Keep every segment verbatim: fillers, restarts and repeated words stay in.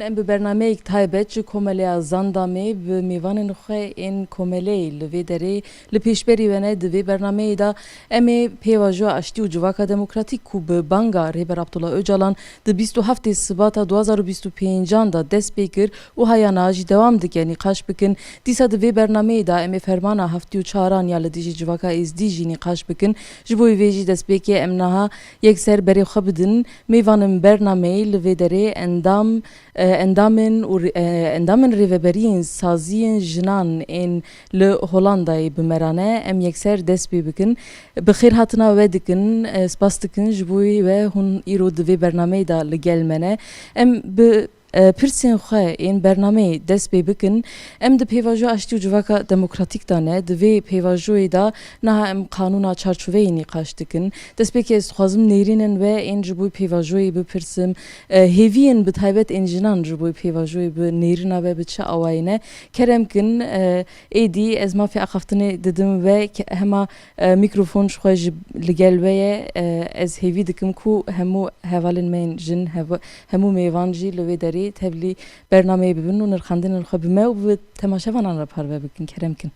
Em bi bernameyek taybet ji Komeleya Zandamê bi mêvanên xwe ên komeleyê li vê derê li pêşberî we ne. Di vê bernameyê de em ê pêvajoya aştî û civaka demokratîk ku bi banga Rêber Abdullah Ocalan di bîst û heftê Sibata du hazar û bîst û pêncan de dest pê kir û haya niha jî dewam dike nîqaş bikin. Dîsa di vê bernameyê de em ê fermana heftê û çaran ya li dijî civaka êzdî jî nîqaş bikin. Ji bo vê jî destpêkê em niha yekser berê xwe bidin mêvanên bernameyê li vê derê endam e, endamên û rê-, e, endamên rêveberiyên saziyên jinan ên li Holandayê bi me re ne, em yekser dest pê bikin. Bi xêrhatina we dikin, e, spas dikin ji bo we hûn îro di vê bernameyê de li gel me ne. Em bi, e, pirsên xwe ên bernameyê dest pê bikin. Em di pêvajoya aştî û civaka demokratîk de ne, di vê pêvajoyê de niha em qanûna çarçoveyê nîqaş dikin. Destpêkê ez dixwazim nêrînên we ên ji bo pêvajoyê bipirsim. E, hêviyên bi taybet ên jinan ji bo pêvajoyê bi nêrîna we bi çi awayî ne? Kerem kin, e, êdî ez mafê axaftinê didim we ke-, hema, e, mîkrofon ji xwe ji li gel we ye. E, ez hêvî dikim ku hemû hevalên me yên jin, hev-, hemû mêvan jî li wê derê tevlî bernameyê bibin û nirxandinên xwe bi me û bi temaşevanan re parve bikin. Kerem kin.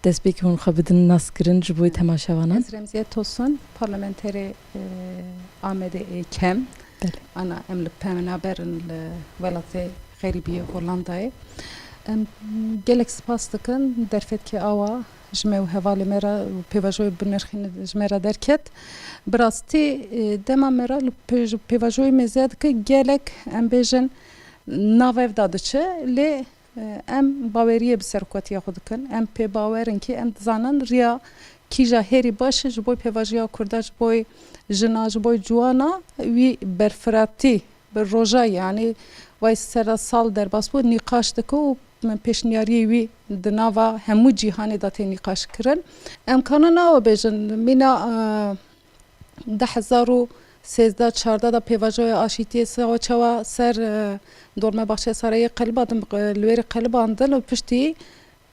Destpêkê hûn xwe bidin naskirin ji bo temaşevanan. Ez Remziye Tosun, parlamenterê, e, Amedê ê kem. Belê. Ana em li penaber in li welatê xerîbiyê Hollandayê. Em gelek spas dikin derfetkê awa ji me û hevalê me re û pêvajoyê binirxîn ji me re derket. Bi rastî, e, dema me re li pê-, pêvajoyê mêze dike gelek em bêjin nav ev da diçe, lê Em baweriyê bi serokatiya xwe dikin. Em pê bawer in kî em dizanin riya kîja hêrî baş e ji bo pêvajoya Kurda, ji bo jina, ji bo ciwana wî berfiratî bi roja, yanî vay sera sal derbas bû, nîqaş dike û pêşniyariyê wî di nava hemû cîhanê de tê nîqaş kirin. Em kanin awe bêjin, mîna, e, Di hezar û sêzdeh çardeh de pêvajoya aşîtiyê se-, çawa ser, e, Dolmabahçe Sarayê qelibandin, e, li wêrê qelibandin û piştî,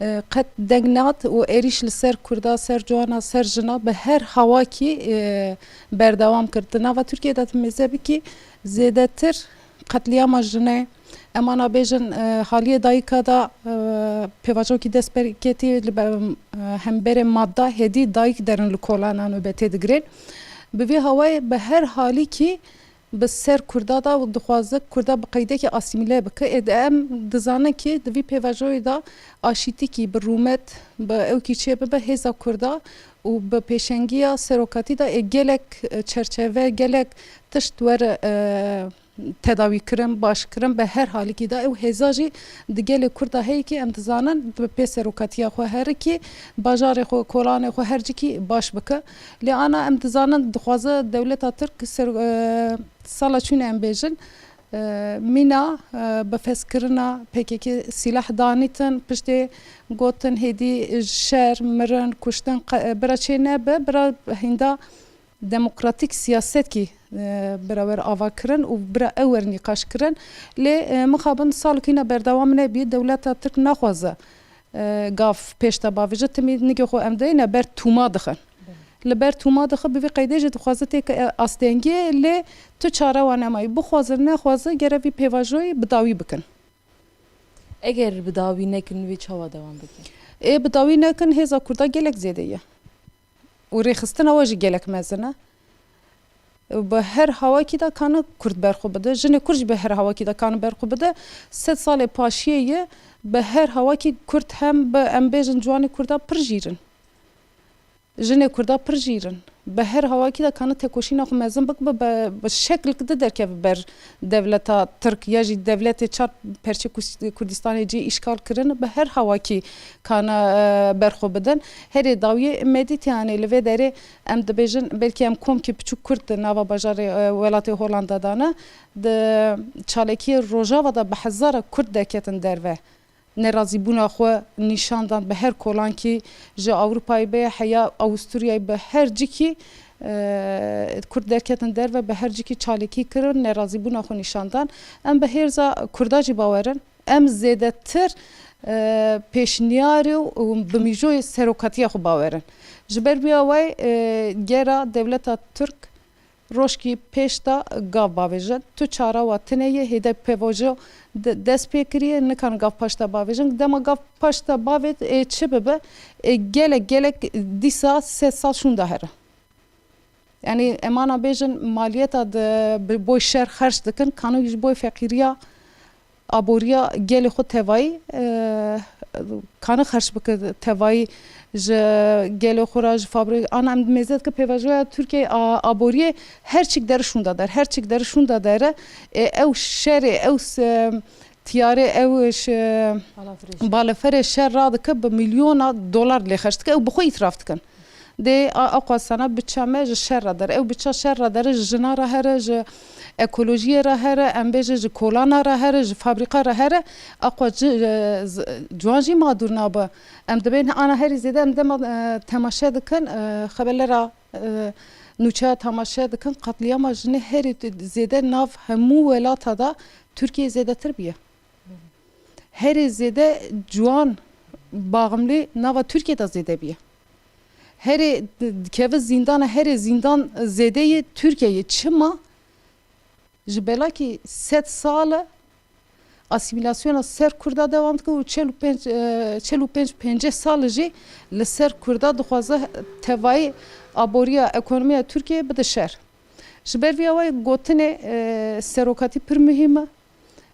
e, qet deng nehat û êrîş li ser Kurda, ser ciwana, ser jina bi her hawakî, e, berdewam kir. Di nava Tirkiyê de tu mêze bikî zêdetir qetlîama jinê, Em ana bêjin, e, haliyê dayika da, e, pêvacokî dest pê ketî li be-, e, hemberê madda hêdî dayik derin li kolanan û betê digirên. Bi vî hawayê bi her halîkî bi ser Kurda da û dixwaze Kurda bi qeydekî asîmîle bike. Ê de em dizanin kî di vî pêvajoyê da aşîtîkî bi rûmet, bi ewkî çê bibe hêza Kurda û bi pêşengiya serokatî da ê gelek, e, çerçeve, gelek tişt were, e, tedawî kirin, baş kirin, bi her halîkî de ew hêza jî di gelê Kurda heye kî em dizanin bi pê serokatiya xwe herikî bajarê xwe, kolanê xwe her cikî baş bike. Lê ana em dizanin dixwaze dewleta Tirk ser, e, sala çûnê em bêjin, e, mîna, e, bi fezkirina P K K sîlah danîtin, piştê gotin hêdî şer, mirin, kuştin, qe-, bira çê nebe, bira hînda demokratîk siyasetkî, e, bira wer ava kirin û bira ew wer nîqaş kirin. Lê, e, mixabin salkî ne berdewam nebî, dewleta Tirk naxwaze, e, gav pêş de bavêje, timî nigê xwe em deyne ber tûma dixin. Li ber tûma dixe, bi vî qeydê jî dixwaze têke, e, astengiyê, lê tu çare wan nemayî. Bixwazin, nexwazin, gere vî pêvajoyê bi dawî bikin. Eger bi dawî nekin, wê çawa dewam bikin? Ê bi dawî nekin, hêza Kurda gelek zêde ye. Û rêxistina we jî gelek mezin e. Bi her hawakî de kane Kurd berxwe bide. Jinê Kurd jî bi her hawakî de kane berxwe bide. Sed salê paşiyê ye, bi her hawakî Kurd hem bi, em bêjin, ciwanê Kurda pir jîr in. Jinê Kurda pir jîr in. Bi her hawakî de kane tekoşîna xwe mezin bik bi, bi, bi şeklik di derkeve ber dewleta Tirk ya jî dewletê çar perçê Kus-, Kurdistanê cî îşgal kirin. Bi her hawakî kane, e, berxwe bidin. Herê dawiyê Medîteyanê li vê derê em dibêjin, belkî em komkî piçûk Kurd di nava bajarê, e, welatê Holanda de ne. Di çalakiyê Rojava de bi hezara Kurd derketin derve. Nerazîbûna xwe nîşan dan bi her kolankî, ji Ewropayê be heya Awisturyayê be her cikî, e, Kurd derketin derve bi her cikî çalakî kirin, nerazîbûna xwe nîşan dan. Em bi hêrza Kurda jî bawer in. Em zêdetir, e, pêşniyarê û bi mîjoyê serokatiya xwe bawer in. Ji ber vîya wê, e, gera dewleta Tirk Rojkî pêş de gav bavêjin. Tu çara we tune ye, hêdî pêvajo de-, dest pê kiriye, nikan gav paş de bavêjin. Dema gav paş de bavêt, ê çi bibe, ê gelek, gelek dîsa sed sal şûnda here. Yanî, em ana bêjin, maliyeta de bi boy şer xerc dikin, kano ji boy feqîriya aboriya gelê xwe tevayî, e, kane xerç bike tevayî ji gelê xwe re, ji fabrîk-, ana em mêze dike pêvajoya Tirkiyeyê a-, aboriyê her çik deri şûnda der, her çik deri şûnda dere, e, ew şerê, ew s-, tiyarê, ew ş-, Balafirê şer. Baleferê şer radike bi milyona dolar lê xerç dike, ew bi xwe îtiraf dikin. Dê a, a xwestana biçe me ji şer re dere. Ew biçe şer re dere, ji jina re here, ji ekolojiyê re here, em bêje ji kolana re here, ji fabrîka re here. A xwe ci, e, z-, ciwan jî madûr nabe. Em dibên ana herî zêde em dema, e, temaşe dikin, e, xebelera, e, nûçeya temaşe dikin, qatliyama jinê herî zêde nav hemû welata da Tirkiyeyê zêdetir biye. Herê zêde ciwan baximlî nava Tirkiyê de zêde biye. Herê dikeve zîndana, herê zîndan zêde yê Tirkiyeyê. Çima? Ji belakî sed sal e asîmîlasyona ser Kurda dewam dike û çel û pênc, e, çel û pênc pêncî sal jî li ser Kurda dixwaze tevayî aboriya, ekonomiya Tirkiyeyê bide şer. Ji ber vî awayê gotinê, e, serokatî pir muhîm e.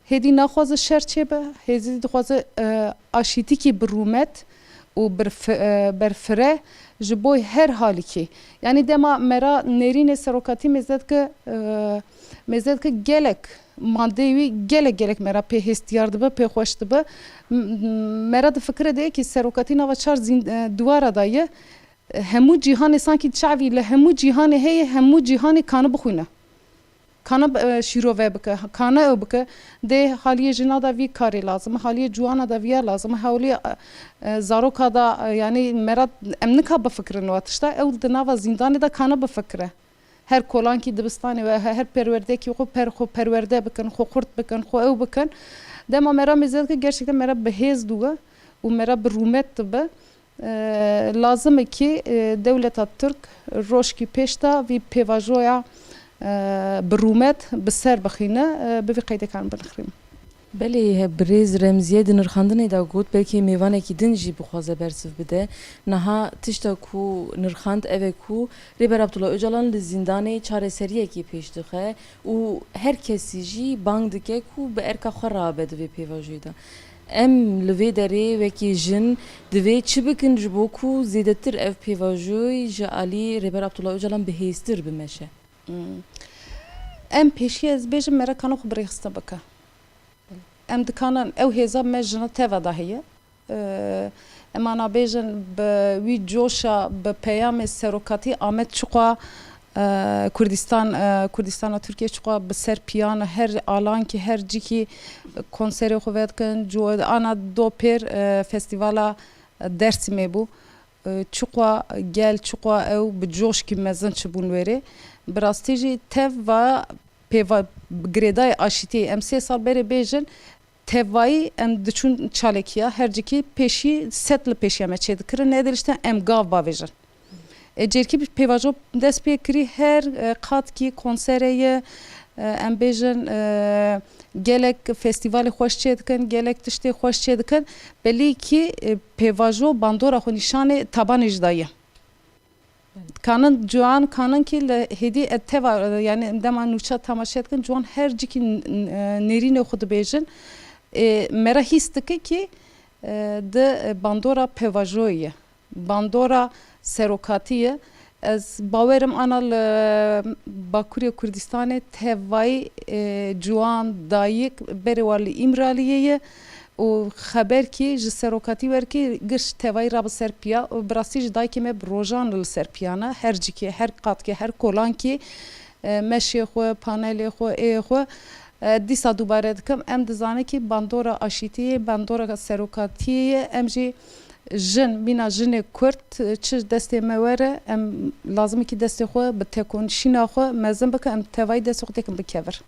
Hêdî naxwaze şer çêbe, hêdî dixwaze, e, aşîtîkî bi rûmet û birfi-, e, berfire ji bo her halîkî. Yanî dema me ra nêrînê serokatî mêze dike, e, mêze dike gelek mandeyê wî gelek gelek me ra pê hêstiyar dibe, pê xweş dibe. M-, m-, me ra difikire de ki serokatî nava çar zîn-, e, diwara da ye. Hemû cîhanê sankî çavî li hemû cîhanê heye, hemû cîhanê kane bixwîne. Kane, e, şîrove bike, kane ew bike. Dê haliyê jina da vî karê lazim e, haliyê ciwana da viya lazim e, haliyê, e, e, zaroka da, e, yanî me ra em nika bifikirin wa tişta, ew di nava zîndanê de kane bifikire. Her kolankî dibistanê we, he-, her perwerdekî xwe per-, xwe perwerde bikin, xwe xurt bikin, xwe ew bikin. Dema me ra mêze dike, gerçekten me ra bi hêz dibe û me ra bi rûmet dibe. E, lazim e ki, e, dewleta Tirk rojkî pêş de vî pêvajoya, e, bi rûmet bi ser bixîne, e, bi vî qeydê karin binirxîne. Belê, he, birêz Remziye di nirxandinê de got, belkî mêvanekî din jî bixwaze bersiv bide. Niha tişta ku nirxand ev e ku Rêber Abdullah Ocalan li zîndanê çareseriyekê pêş dixe û her kesî jî bang dike ku bi erka xwe rabe di vê pêvajoyê de. Em li vê derê wekî jin divê çi bikin ji bo ku zêdetir ev pêvajoy ji alî Rêber Abdullah Ocalan bihêztir bimeşe? Hmm. Em pêşî ez bêjim me re kano xwe birêxistin bike. Em dikanin ew hêza me jina teva de heye. Em ana bêjin bi wî coşa, bi peyamê serokatî Amed çiqwa, e, Kurdistan, e, Kurdistana Tirkiye çiqwa bi ser piyan, her alankî, her cîkî konserê xwe vedikin. Cu-, ana do pêr, e, festîvala Dersimê bû. E, çiqwa gel, çiqwa ew bi coşkî mezin çibûn wêrê. Bi rastî jî tev va pêva girêdayê aşîtiyê em sê sal berê bêjin, tevayî em diçûn çalekiya, her cîkî pêşî sed li pêşiya me çêdikirin, nediliştin em gav bavêjin. E, cêrkî bi pêvajo dest pê kirî, her, e, qatkî konserê ye, e, em bêjin, e, gelek festîvalê xweş çêdikin, gelek tiştê xweş çêdikin. Belî kî, e, pêvajo bandora xwe nîşanê tabanê jî daye. Kanin ciwan, kanin kî li hêdî e teva, e, yanî dema nûça temaşe dikin, ciwan her cîkî n-, n-, e, nêrînê xwe dibêjin. E, me re hîs dike kî, e, di, e, bandora pêvajoyê ye. Bandora serokatî ye. Ez bawerim ana li Bakurê Kurdistanê tevayî, e, ciwan, dayik berê wa li Îmraliyê ye. Û xeber kî ji serokatî wer kî giş tevayî rabe ser piya û bi rastî jî dayikê me bi rojan li ser piya ne. Her cîkê, her qatkê, her kolankê, e, meşê xwe, panelê xwe, ê xwe, e, dîsa dubare dikim. Em dizane kî bandora aşîtiyê, bandora serokatiyê ye. Em jî jin, mîna jinê Kurd, e, çi destê me were, em lazim e kî destê xwe bi tekonîşîna xwe mezin bikin, em tevayî destê xwe têkin bi kevir.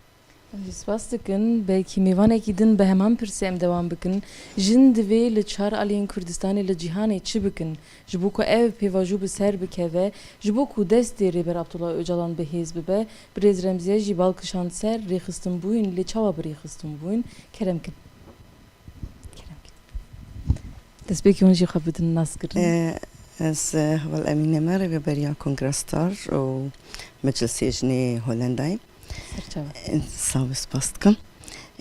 Spas dikin. Belkî mêvanekî din bi heman pirsê em dewam bikin. Jin divê li çar aliyên Kurdistanê li cîhanê çi bikin? Ji bo ku ev pêvajo bi ser bikeve, ji bo ku destê Rêber Abdullah Ocalan bi hêz bibe, birêz Remziye jî bal kişand ser rêxistinbûyîn, lê çawa bi rêxistinbûyîn? Kerem kin. Kerem kin. Destpêkê hûn jî xwe bidin naskirin. E, ez, e, Heval Emîne me, rêveberiya Kongra Star û Meclisê Jinê Holendayê. Serçava. E, sağ ol, spas dikim.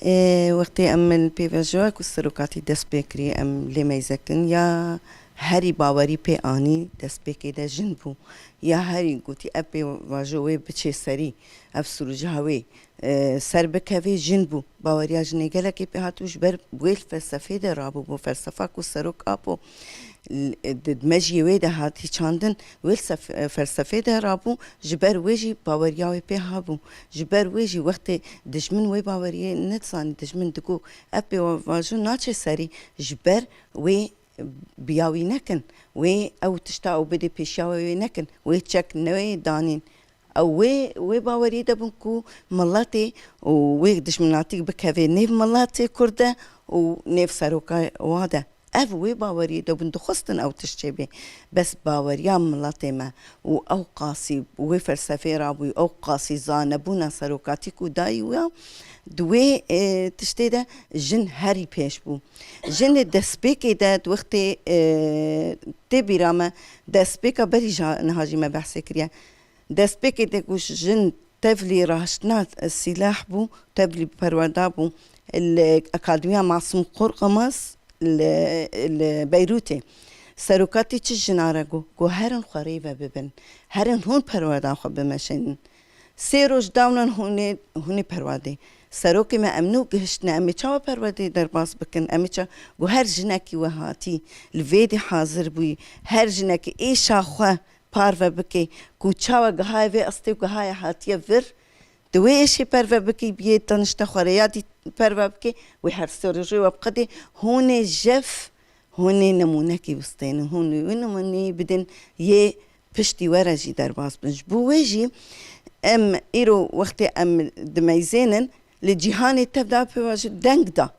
E, wextê em li pêvajoya ku serokatî dest pê kirî, em lê meyzekin ya herî bawerî pê anî destpêkê de jin bû. Ya herî gotî ev pêvajo wê biçê serî, ev sûrûca wê, e, ser bikevê jin bû. Baweriya jinê gelekê pê hat û ji ber wê li felsefê de rabû, bo felsefa ku Serok Apo l-, di mejiyê wê de hat hîçandin, wê li sef-, felsefê de rabû, ji ber wê jî baweriya wê pê habû. Ji ber wê jî wextê dijmin wê baweriyê nedizanî, dijmin digo ev pêvajo naçe serî, ji ber wê biya wî nekin, wê ew tişta ew bidê pêşiya wê, wê nekin, wê çek newê danîn. Ew wê, wê baweriyê de bûn ku miletê û wê dijminatî bikeve nêv miletê Kurd de û nêv seroka wa de. Ev wê baweriyê de bûn, dixwestin ew tişt çêbê. Bes baweriya miletê me û ew qasî wê felsefeyê rabûyî, ew qasî zanebûna serokatî ku dayî wî ya, di wê, e, tiştê de jin herî pêş bû. Jin ê destpêkê de di wextê, e, tê bîra me, destpêka berî ji niha jî me behsê kiriye. Destpêkê de ku jin tevlî raştina sîlah bû, tevlî perwerda bû li Akademiya Masûm Qorqemaz li, li Beyrûtê. Serokatî çi jina re got? Got, herin xwe rê ve bibin. Herin hûn perwerda xwe bimeşînin. Sê roj dawnan hûn ê, hûn ê perwerdê. Serokê me em nû gihiştine, em ê çawa perwerdê derbas bikin? Em ê ça-, got, her jinekî we hatî, li vê dê hazir bûyî. Her jinekî êşa xwe parve bike ku çawa gihaye vê astê û gihaye hatiye vir, di wê êşê perve bike, biyê danişte xwe rê ya dî perve bike, wê her sê rojê we biqedê, hûn ê jef, hûn ê nemûnekî bistênin, hûn ê wê nemûneyê bidin, yê piştî we re jî derbas bin. Ji bo wê jî em îro wextê em dimeyzênin, li cîhanê tev da pêvajo deng da.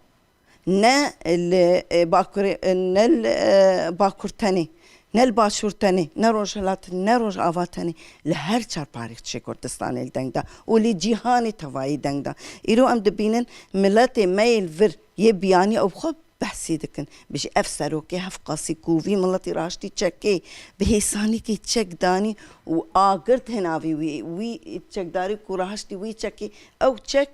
Ne li, e, Bakurê, e, ne li, e, Bakur tenê, ne li Başûr tenê, ne Rojhilat, ne Rojava tenê, li her çar parêçê Kurdistanê li deng da û li cîhanê tevayî deng da. Îro em dibînin miletê me yê li vir yê biyanî ew xwe behsî dikin. Bijî ev serokê hevqasî ku vî miletî raştî çekê, bi hêsanîkî çek danî û agir tê navî wî, wî çekdarî ku raştî wî çekê, ew çek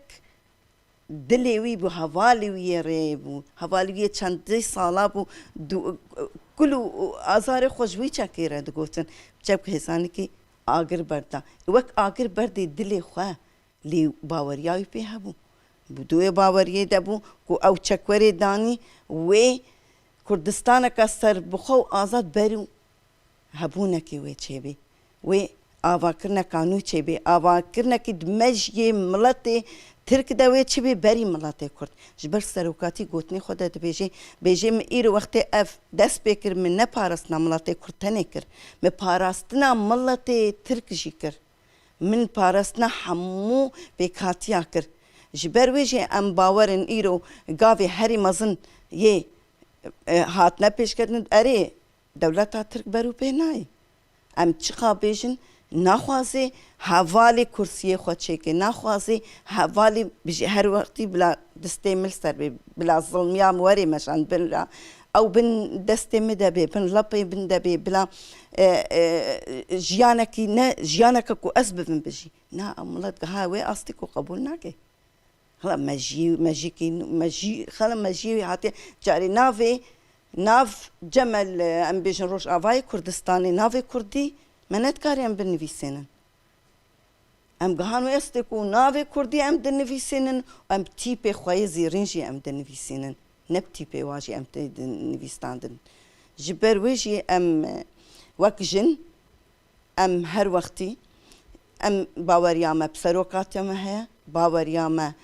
dilê wî bû, hevalê wî yê rê bû, hevalê wî yê çendê sala bû, du-, kul û azarê xwe ji wî çekê re digotin. Çek hêsanîkî agir berda. Wek agir berdê dilê xwe, lê baweriya wî pê hebû. Bi dûyê baweriyê de bû ku ew çek werê danî wê Kurdistaneke serbixwe û azad berû hebûnekê wê çêbê. Wê avakirneka nû çêbê. Avakirinekî di mejiyê miletê Tirk de wê çi bê berî miletê Kurd. Ji ber serokatî gotinê xwe de dibêjê, bêjê min îro wextê ev dest pê kir, min ne parastina miletê Kurd tenê kir. Min parastina miletê Tirk jî kir. Min parastina hemû pêkhatiya kir. Ji ber wê jî em bawer in îro gavê herî mezin yê, e, hatine pêşketin, erê, dewleta Tirk ber û pê nayê. Em çiqa bêjin, naxwazê hevalê kursiyê xwe çêke, naxwazê hevalê bijî her wextî bila distê min li ser bê, bila zilmiya min werê meşand bin ra. Ew bin destê min de bê, bin lepê min de bê, bila, e, e, jiyanekî ne, jiyaneke ku ez bibim bijî. Na, ew milet giha wê astî ku qebûl nake. Xela mejî, mejîkî, mejî, xela mejî hatiye carê navê, nav cemel, em bêjin Rojavayê Kurdistanê, navê Kurdî me ne dikarî em binivîsênin. Em gihan wê astê ku navê Kurdî em dinivîsînin, em tîpê xwe yê zêrîn jî em dinivîsînin. Ne bi tîpê wa jî em tê dinivîstandin. Ji ber wê jî em, e, wek jin, em her wextî, em baweriya me bi serokatiya me heye, baweriya me,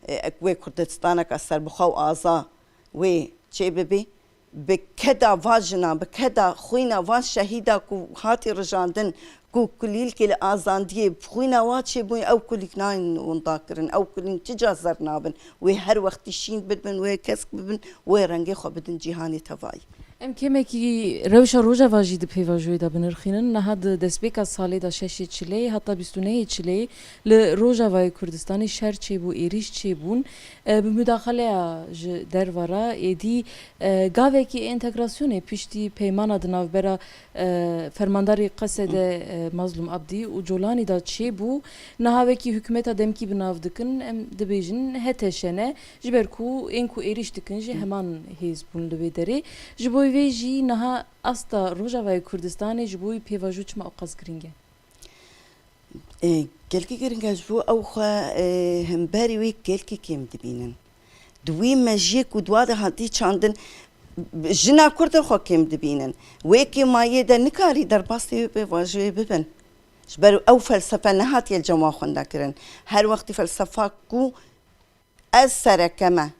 e, wê Kurdistaneke serbixwe û aza wê çêbibê. Bi keda van jinan, bi keda xwîna van şehîda ku hatî rijandin, ku kulîlkê li azandiyê bi xwîna wan çêbûn, ew kulîlk nayên winda kirin, ew kulîlk çi ca zer nabin. Wê her wextî şîn bibin, wê kesk bibin, wê rengê xwe bidin cîhanê tevayî. Em kêmekî rewşa Rojava jî di pêvajoyê de binirxînin. Niha di destpêka salê de şeşê çileyê heta bîst û nehê çileyê li Rojavayê Kurdistanê şer çêbû, êrîş çêbûn. E, bi mudaxaleya ji derve re êdî, e, gavekî entegrasyonê piştî peymana di navbera, e, fermandarê Qesede, e, Mazlûm Abdî û Colanî de çêbû. Niha wekî hikûmeta demkî bi nav dikin, em dibêjin H T Ş ne, ji ber ku ên ku êrîş dikin jî heman hêz bûn li wê derê. Ji bo vê jî niha asta Rojavayê Kurdistanê ji bo wî pêvajo çima ewqas girîng e? E, gelkî giring e, ji bo ew xwe, e, hemberî wê gelkî kêm dibînin. Di wî mejiyê ku di wa de hatî çandin, jina Kurd xwe kêm dibînin. Wê kêmayiyê de nikarî derbasî wê pêvajoyê bibin. Ji ber ew felsefe nehatiye li cem wan xwenda kirin. Her wextî felsefa ku ez sereke me,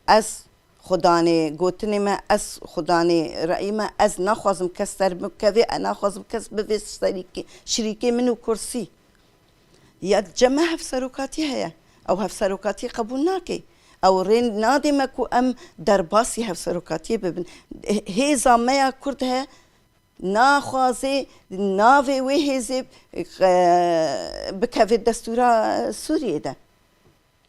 ez xudanê gotinê me, ez xudanê reyî me, ez naxwazim kes ser bikeve, ez naxwazim kes bivê serîkê, şirîkê min û kursî. Ya cem me hevserokatî heye. Ew hevserokatî qebûl nake. Ew rê nadê me ku em derbasî hevserokatiyê bibin. Hêza me ya Kurd heye, naxwaze navê wê hêzê, e, bikeve destûra Sûriyê de.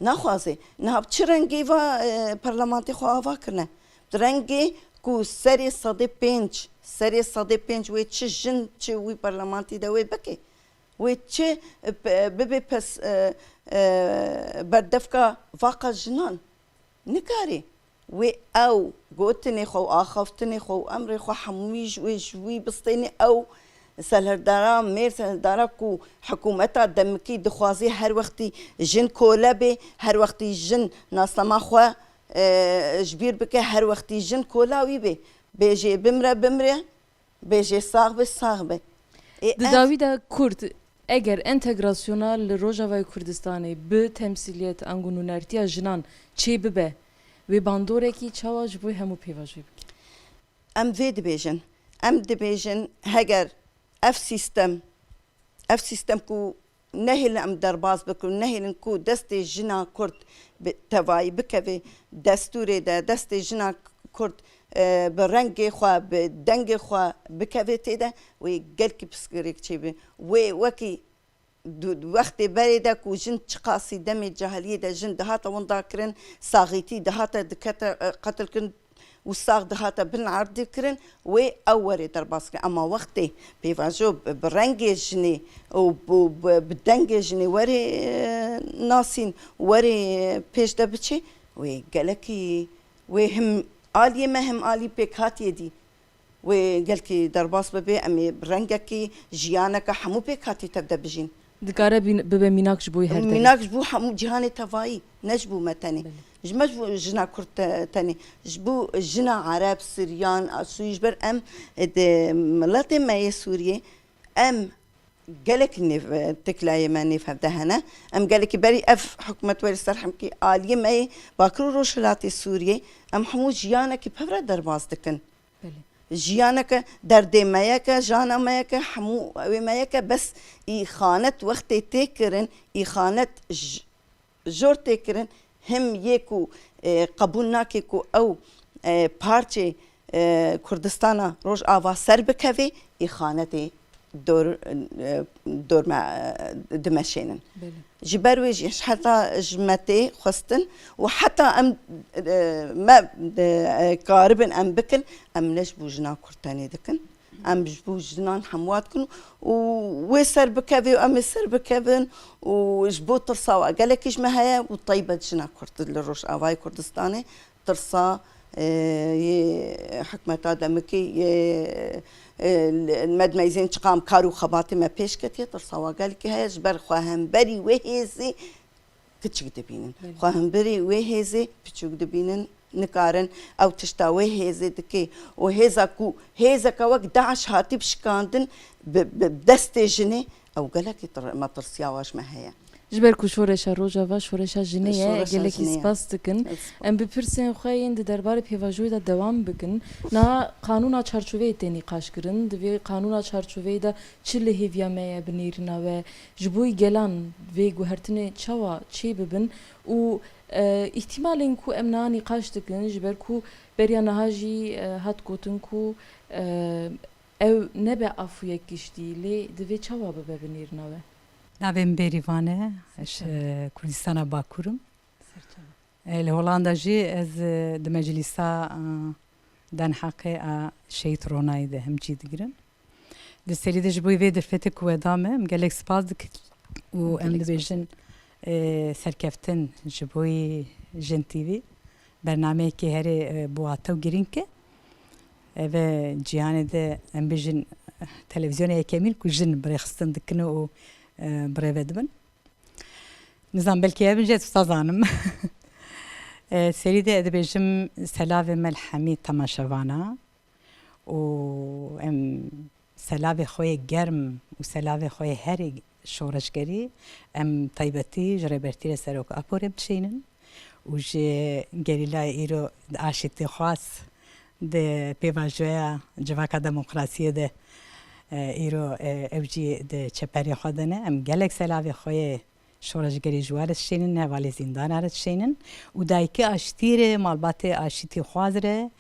Naxwaze. Niha bi çi rengî va, e, parlamentê xwe ava kirine? Bi rengê ku serê sedê pênc, serê sedê pênc wê çi jin, çi wî parlamentî de wê bike? Wê çi, e, pe-, bibe pes, e, e, berdevka vaqa jinan? Nikarî. Wê ew gotinê xwe û axaftinê xwe û emrê xwe hemûyî ji wê, ji wî bistênê. Ew serhildara, mêr serhildara ku hikûmeta demikî dixwazî her wextî jin kole bê, her wextî jin nasnama xwe, e, ji bîr bike, her wextî jin kola wî bê. Bêjê bimre, bimre, bêjê sax be, sax be. Ê, Di ev dawî de Kurd, eger entegrasyona li Rojavayê Kurdistanê bi temsîliyet ango nûnertiya jinan çê bibe, wê bandorekî çawa ji bo hemû pêvajoyê bike? Em vê dibêjin. Em dibêjin, heger ev sîstem, ev sîstem ku nehêlin em derbas bikin, nehêlin ku destê jina Kurd bi tevayî bikeve destûrê de, destê jina Kurd, e, bi rengê xwe, bi dengê xwe bikeve tê de, wê gelkî pirsgirêk çêbe. Wê wekî du-, wextê berê de ku jin çiqasî demê cahiliyê de jin dihate winda kirin, saxîtî dihate dikete, e, qetil kirin, û sax dihate bin erdê kirin, wê ew were derbas kirin. Ema wextê pêvajo bi, bi rengê jinê û bi, bi, bi dengê jinê were, e, nasîn, were, e, pêş de biçe, wê gelekî, wê him aliyê me him alî pêkhatiyê dî. Wê gelkî derbas bibe, em ê bi rengekî, jiyaneke hemû pêkhatî tev de bijîn. Dikare bîn-, bibe mînak ji bo her derê. Mînak ji bo hemû cîhanê tevayî, ne ji bo me tenê. Belê. Ji me ji bo jina Kurd te-, tenê. Ji bo jina Ereb, Siryan, Asûyî, ji ber em, e, di miletê me yê Sûriyê, em gelek nêv, e, tiklayê me nêv hev de hene. Em gelekî berî ev hikûmet werî ser hemkî aliyê me yê Bakur û Rojhilatê Sûriyê, em hemû jiyanekî pevre derbas dikin. Belê. Jiyaneke derdê me yeke, jana me yeke, hemû wê me yeke, bes îxanet wextê tê kirin, îxanet j-, jor tê kirin, him yê ku, e, qebûl nake ku ew, e, parçê, e, Kurdistana Rojava ser bikeve, îxanetê dor, e, dor me, e, dimeşênin. Belê. Ji ber wê jî heta ji me tê xwestin û heta em, e, me, e, karibin em bikin, em ne ji bo jina Kurd tenê dikin. Em ji bo jinan hemûa dikin û wê ser bikeve û em ê ser bikevin û ji bo tirsa wa gelekî ji me heye û teybet jina Kurd li Rojavayê Kurdistanê tirsa, e, yê hikûmeta demikî, yê, e, li, me dimeyzên çiqam kar û xebatê me pêş ketiye, tirsa wa gelkî heye, ji ber xwe hemberî wê hêzê kiçik dibînin. Belê. Xwe hemberî wê hêzê piçûk dibînin, nikarin ew tişta wê hêzê dike û hêza ku, hêzeke wek DAIŞ hatî şikandin bi, bi destê jinê, ew gelekî tir-, metirsiya wa ji me heye. Ji ber ku şoreşa Rojava şoreşa jinê ye, şoreşa gelekî jinê ye. Spas dikin. Ez spas. Em bi pirsên xwe yên di derbarê pêvajoyê de dewam bikin. Na qanûna çarçoveyê tê nîqaş kirin. Di vê qanûna çarçoveyê de çi li hêviya me ye bi nêrîna we? Ji bo gelan vê guhertinê çawa çê bibin? Û, e, îhtimalên ku em niha nîqaş dikin, ji ber ku beriya niha jî, e, hat gotin ku, e, ew nebe afûyek giştî, lê divê çawa bibe bi nêrîna we? Navê min Bêrîvan e, ez, e, Kurdistana Bakur im. E, li Holanda jî ez, e, di Meclîsa, e, Den Heqê a Şehîd Ronayê de him cî digirim. Di serî de ji bo vê derfetê ku we da me, em gelek spas dikin û em dibêjin, e, serkeftin ji bo Jin T V. Bernameyekê herê, e, biwate û girîng e. Ev e cîhanê de em bêjin, e, televîzyona yekemîn ku jin bi rêxistin dikin û, e, bi rê ve dibin. Nizam belkî ev jî ez zanim. E, serî de dibêjim selavê me li hemî temaşevana û em selavê xwe yê germ û selavê xwe yê herî şoreşgerî em taybetî ji Rêbertî re Serok Apo re bişînin û ji gerîlayê îro di aşîtîxwaz di pêvajoya civaka demokrasiyê de, e, îro, e, ew jî di çeperê xwe de ne. Em gelek selavê xwe yê şoreşgerî ji we re dişênin, hevalê zîndana re dişênin û dayikê aştî re, malbatê aşîtîxwaz re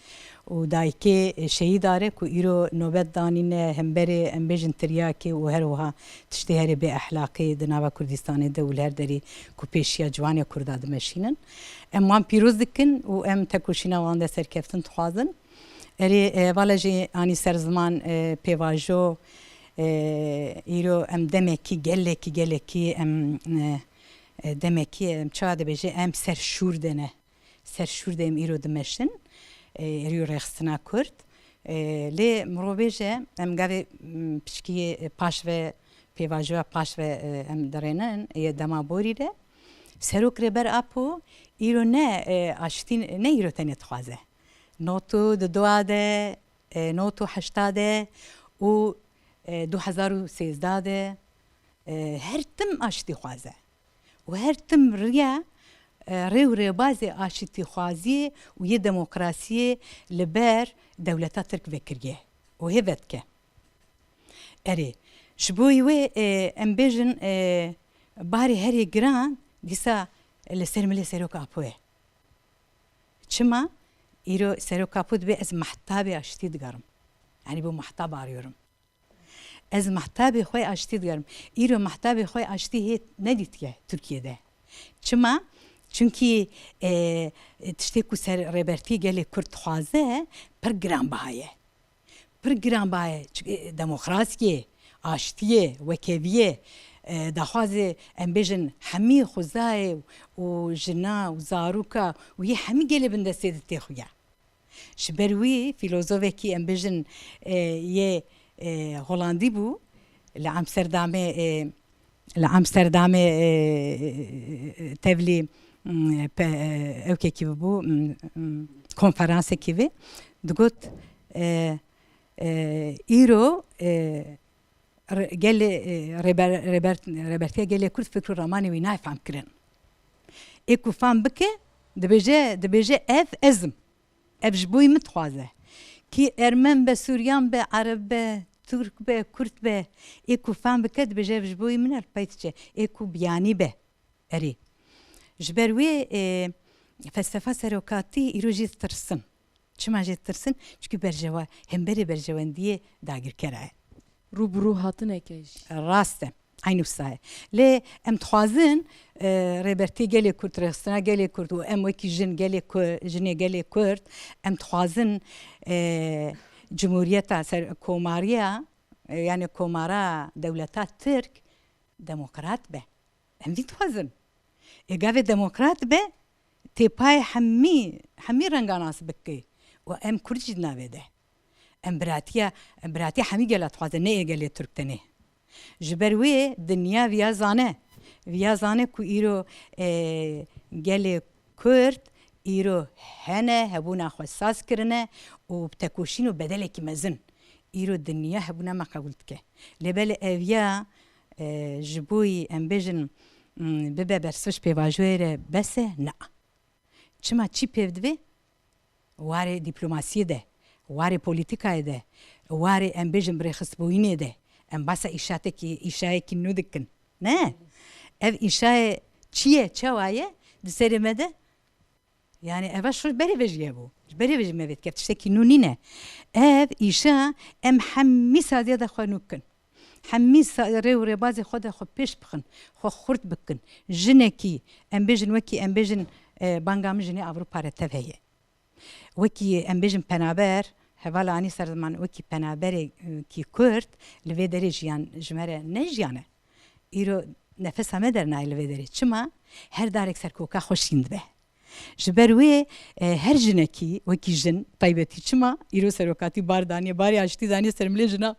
û dayikê şehîda re ku îro nobet danîne hemberê, em bêjin, tiryakê û her wiha tiştê herê bê exlaqî di nava Kurdistanê de û li her derî ku pêşiya ciwanê Kurda dimeşînin. Em wan pîroz dikin û em tekoşîna wan de serkeftin dixwazin. Erê, e, vala jî anî ser ziman, e, pêvajo, e, îro em demekî gelekî, gelekî em, e, e, demekî em çawa dibêje, em ser şûr de ne. Ser şûr de em îro dimeşin. E, erî rêxistina Kurd. E, lê mirov bêje em gavê, m, piçkî, e, paş ve pêvajoya paş ve, e, em dirênin, yê dema borî de. Serok Rêber Apo îro ne, e, aştî ne îro tenê dixwaze. Nod û du de, e, nod û heşta de û, e, du hezar û sêzdeh de, e, her tim aştî xwaze. Û her tim riya, e, rê û rêbazê aştîxwaziyê û yê demokrasiyê li ber dewleta Tirk vekiriye û hê vedike. Erê, ji bo wê, e, em bêjin, e, barê herê giran dîsa li ser milê Serok Apo ye. Çima? Îro Serok Apo dibê ez mehtabê aştî digerim. Yani bu mahtab arıyorum. Ez mehtabê xwe aştî digerim. Îro mehtabê xwe aştî hê nedîtiye Tirkiyede. Çima? Çunkî, e, tiştê ku ser rêbertî gelê Kurd dixwaze pir giranbiha ye. Pir giranbiha ye. Çi-, e, demokrasiyê, aştiyê, wekeviyê, e, daxwazê, em bêjin, hemî xwezayê û jina û zaroka û yê hemî gelê bindestê di tê xwe ya. Ji ber wî fîlozofekî, em bêjin, e, yê, e, Holandî bû, li Amsterdamê, e, li Amsterdamê, e, tevlî, m, pe-, e, ewkekî bû, m, m, konferansekî vê, digot, e, e, îro, e, re-, gelê, e, rêber-, rêber-, rêbertiya gelê Kurd fikr û ramanê wî nayê fam kirin. Ê ku fam bike, dibêje, dibêje ev ez im. Ev ji bo min dixwaze. Kî ermen be, sûriyan be, ereb be, tirk be, kurd be, ê ku fam bike dibêje ev ji bo min e, li pey diçe. Ê ku biyanî be. Erê. Ji ber wê, e, felsefa serokatî îro jê ditirsin. Çima jê ditirsin? Çimkî berjewa-, hemberê berjewendiyê dagirker e. Rû bi rû hatineke jî. Rast e. Eynî wisa ye. Lê em dixwazin, e, rêbertiyê gelê Kurd, rêxistina gelê Kurd û em wekî jin gelê Ku-, jinê gelê Kurd, em dixwazin, e, cumhuriyeta ser-, komariya, e, yani komara dewleta Tirk demokrat be. Em vî dixwazin. Ê gavê demokrat be, tê payê hemî, hemî rengan nas bike. Û em Kurd jî di navê de. Em biratiya, em biratiya hemî gela dixwaze, ne ê gelê Tirk tenê. Ji ber wê dinya viya zane. Viya zane ku îro, e, gelê Kurd îro hene, hebûna xwe saz kirine û bi tekoşîn û bedelekî mezin îro dinya hebûna me qebûl dike. Lê belê ev ya, e, ji bo yî em bêjin, Hmm, bibe bersiv ji pêvajoyê re bes e? Na. Çima, çi pêv dibe? Warê dîplomasiyê de, warê polîtîkayê de, warê, em bêjin, birêxistbûyînê de. Em basa îşatekî, îşayekî nû dikin. Ne? Ev îşayê çi ye, çawa ye? Di serê me de Yani eva şûr berê ve jî hebû. Ji berê ve jî me vê dikir. Tiştekî nû nîne. Ev îşa em hemî saziya de xwe nû bikin. Hemî sa-, rê û rêbazê xwe de xwe pêş bixin. Xwe xurt bikin. Jinekî, em bêjin wekî, em bêjin, e, banga min jinê Ewropa re tev heye. Wekî em bêjin penaber, hevala anî ser ziman wekî penaberê, e, kî Kurd li vê derê jiyan ji me re ne jiyan e. Îro nefesa me dernayê li vê derê. Çima? Her darek ser koka xwe şîn dibe. Ji ber wê, e, her jinekî wekî jin taybetî çima îro serokatî bar daniye, barê aştî daniye ser milê jina.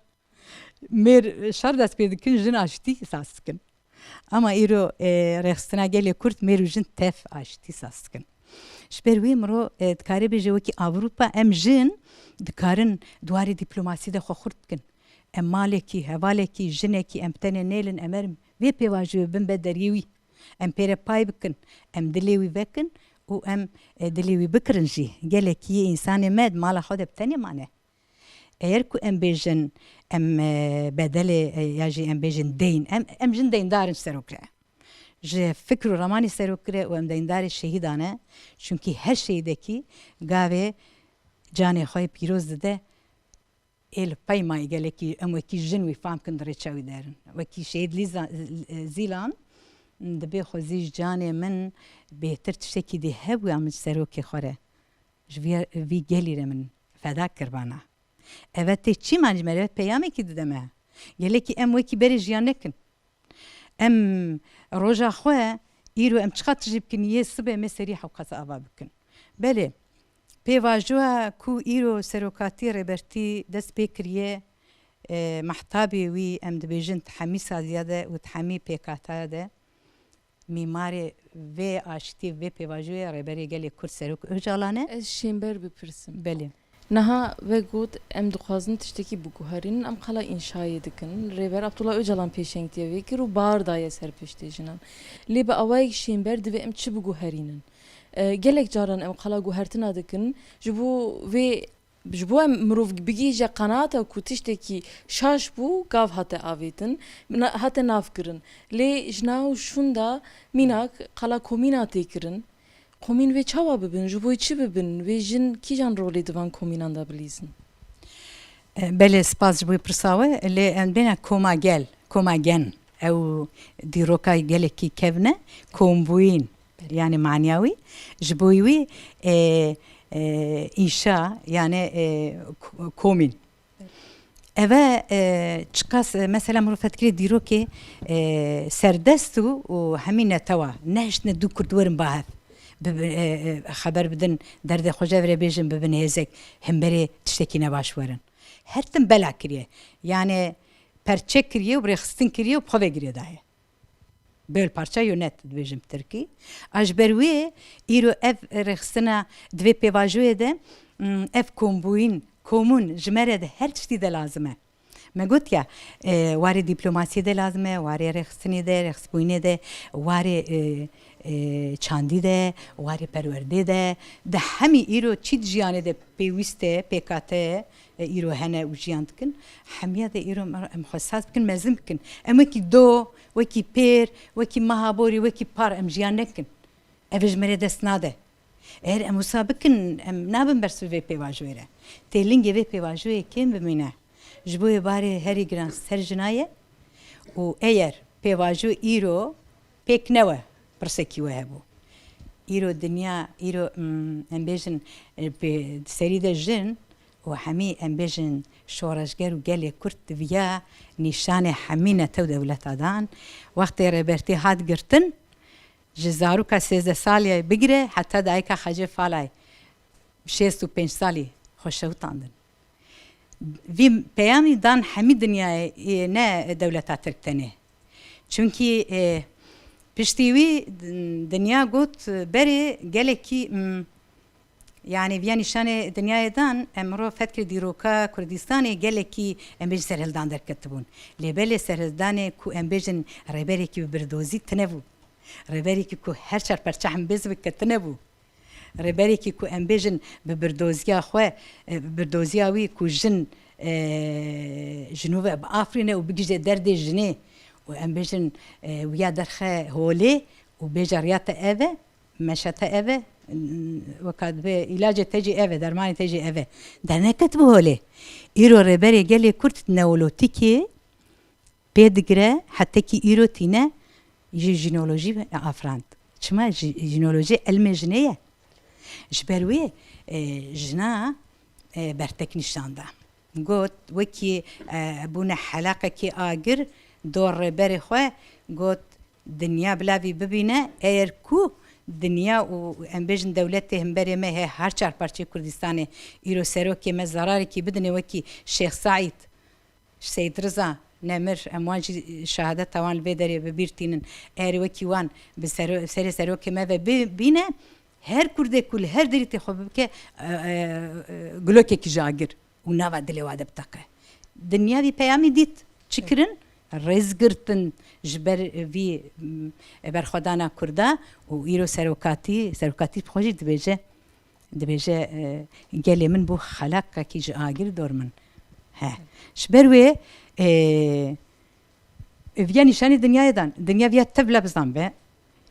Mêr şer dest pê dikin, jin aştî saz dikin. Ama îro, e, rêxistina gelê Kurd mêr û jin tev aştî saz dikin. Ji ber wê miro, e, dikare bêje wekî Ewropa em jin dikarin di warê dîplomasî de xwe xurt bikin. Em malekî, hevalekî, jinekî em bi tenê nêlin, em herin vê pêvajoyê bin be deriyê wî. Em pê re pay bikin, em dilê wî vekin û em, e, dilê wî bikirin jî. Gelekî yê însanê me di mala xwe de bi tenê mane. Eger ku em bêjin, em, e, bedelê, e, ya jî em bêjin deyn, em, em jin deyndar in ji serok re. Ji fikr û ramanê serok re û em deyndarê şehîdan e. Çunkî her şehîdekî gavê canê xwe yê pîroz dide. Ê li peymayê gelekî em wekî jin wî fam kin di rêça wî derin. Wekî şehîd Lîza-, Zîlan, dibê xwezî ji canê min bêhtir tiştekî dî hebûya min ji serokê xwe re. Ji vî, vî gelî re min feda kir bana. Eve tê çîman ji me re peyamekî dide me. Gelekî em wekî berê jiyan nekin. Em roja xwe îro em çiqas tijî bikin, yê sibê me serî hewqas ava bikin. Belê, pêvajoya ku îro serokatî, rêbertî dest pê kiriye, e, mehtabê wî, em dibêjin, di hemî saziya de û di hemî pêkataya de mîmarê vê aştî, vê pêvajoyê Rêberê Gelê Kurd Serok Ocalan e. Ez şênber bipirsim. Belê. Niha we got, em dixwazin tiştekî biguherînin, em qala înşayê dikin. Rêber Abdullah Ocalan pêşengtiye vê kir û bar daye ser piştê jinan. Lê bi awayek şênber divê em çi biguherînin? E, gelek caran em qala guhertina dikin, ji bo vê, ji bo em mirov bigihîje qenaeta ku tiştekî şaş bû, gav hate avêtin, na-, hate navkirin. Lê ji nav şûnda mînak qala komîna tê kirin. Komîn vê çawa bibin? Ji bo çi bibin? Vê jin kîjan rolê di van komînan de bilîzin? E, belê, spas ji bo pirsa we. Lê em bêne koma gel, koma gen. Ew dîroka gelekî kevn e, kombûyîn. Yani maniya wî. Ji bo wî, e, e, înşa, yani, e, k-, komîn. Eve, e, çiqas, e, mesela mirov fetkirê dîrokê, e, serdest û, û hemî netewa nehiştine du kurd werin ba hev. Bi, bi, e, e, xeber bidin, derdê xwe ji hev re bêjin, bibin hêzek, hemberê tiştekî nebaş werin. Her tim bela kiriye. Yani perçe kiriye û birêxistin kiriye û bi xwe ve girêdaye. Bölparça yönet dibêjin bi tirkî. A ji ber wê îro ev rêxistina di vê pêvajoyê de, mm, ev kombûyîn, komûn ji me re di her tiştî de lazim e. Me got ya, e, warê dîplomasiyê de lazim e, warê rêxistinê de, rêxisbûyînê de, warê, e, e, çandî de, warê perwerdê de, di hemî îro çî di jiyanê de pêwîst e, pêkate ye, e, îro hene û jiyan dikin. Hemiya de îro em, em xwe saz bikin, mezin bikin. Em wekî do, wekî pêr, wekî meha borî, wekî par em jiyan nekin. Ev ji me re dest nade. Eger em wisa bikin, em nabin bersiv vê pêvajoyê re. Têlingê vê pêvajoyê kêm bimîne. Ji bo wê barê herî giran ser jina ye û eger pêvajo îro pêk newe, pirsekî we hebû. Îro dinya, îro, mm, em bêjin, e, pê-, serî de jin û hemî, em bêjin, şoreşger û gelê Kurd di viya nîşanê hemî netew dewleta dan. Wextê Rêbertî hat girtin, ji zaroka sêzdeh salî bigire heta dayika Xecê Falayê şêst û pênc salî xwe şewitandin. Vî peyamî dan hemî dinyayê, ê, ne dewleta Tirk tenê. Çunkî, e, piştî wî dinya got, berê gelekî, m, yani viya nîşanê dinyayê dan, em mirov fetkirê dîroka Kurdistanê gelekî, em bêjin, serhildan derketibûn. Lê belê serhildanê ku em bêjin rêberekî bi birdozî tine bû. Rêberekî ku her çar perçe hembêz bike tune bû. Rêberekî ku em bêjin bi birdoziya xwe, e, bi birdoziya wî ku jin, e, jinû ve biafirîne û bigihîje derdê jinê û em bêjin, e, wiya derxe holê û bêje riya te ev e, meşe te ev e, weka dibê îlacê te jî ev e, dermanê te jî ev e. Derneketibû holê. Îro Rêberê Gelê Kurd neolotîkê pê digire, hetekî îro tîne ji jînolojî afirand. Çima jî-, jînolojî ilmê jinê ye? Ji ber wê, e, jina, e, bertek nîşan da. Got, wekî, e, bûne helaqekî agir, dor rêberê xwe, got, dinya bila vî bibîne, eger ku dinya û em bêjin dewletê himberê me he her çar parçeyê Kurdistanê, îro serokê me zerarekî bidine wekî Şêx Seîd, Seyîd Riza Nemir, em wan jî şehadeta wan li vê derê bi bîr tînin. Eger wekî wan bi sero-, serê serokê me ve bi-, bîne, her Kurdê ku li her derîtê xwe bike, e, e, e, gulokekî ji agir û nava dilê wa de biteqe. Dinya vî peyamî dît. Çi kirin? Rêz girtin ji ber vî, m, berxwedana Kurda û îro serokatî, serokatî bi xwe jî dibêje, dibêje, e, gelê min bû xelaqekî ji agir dor min. He. Ji ber wê, e, viya nîşanî dinyayê dan. Dinya viya tev bila bizanbe.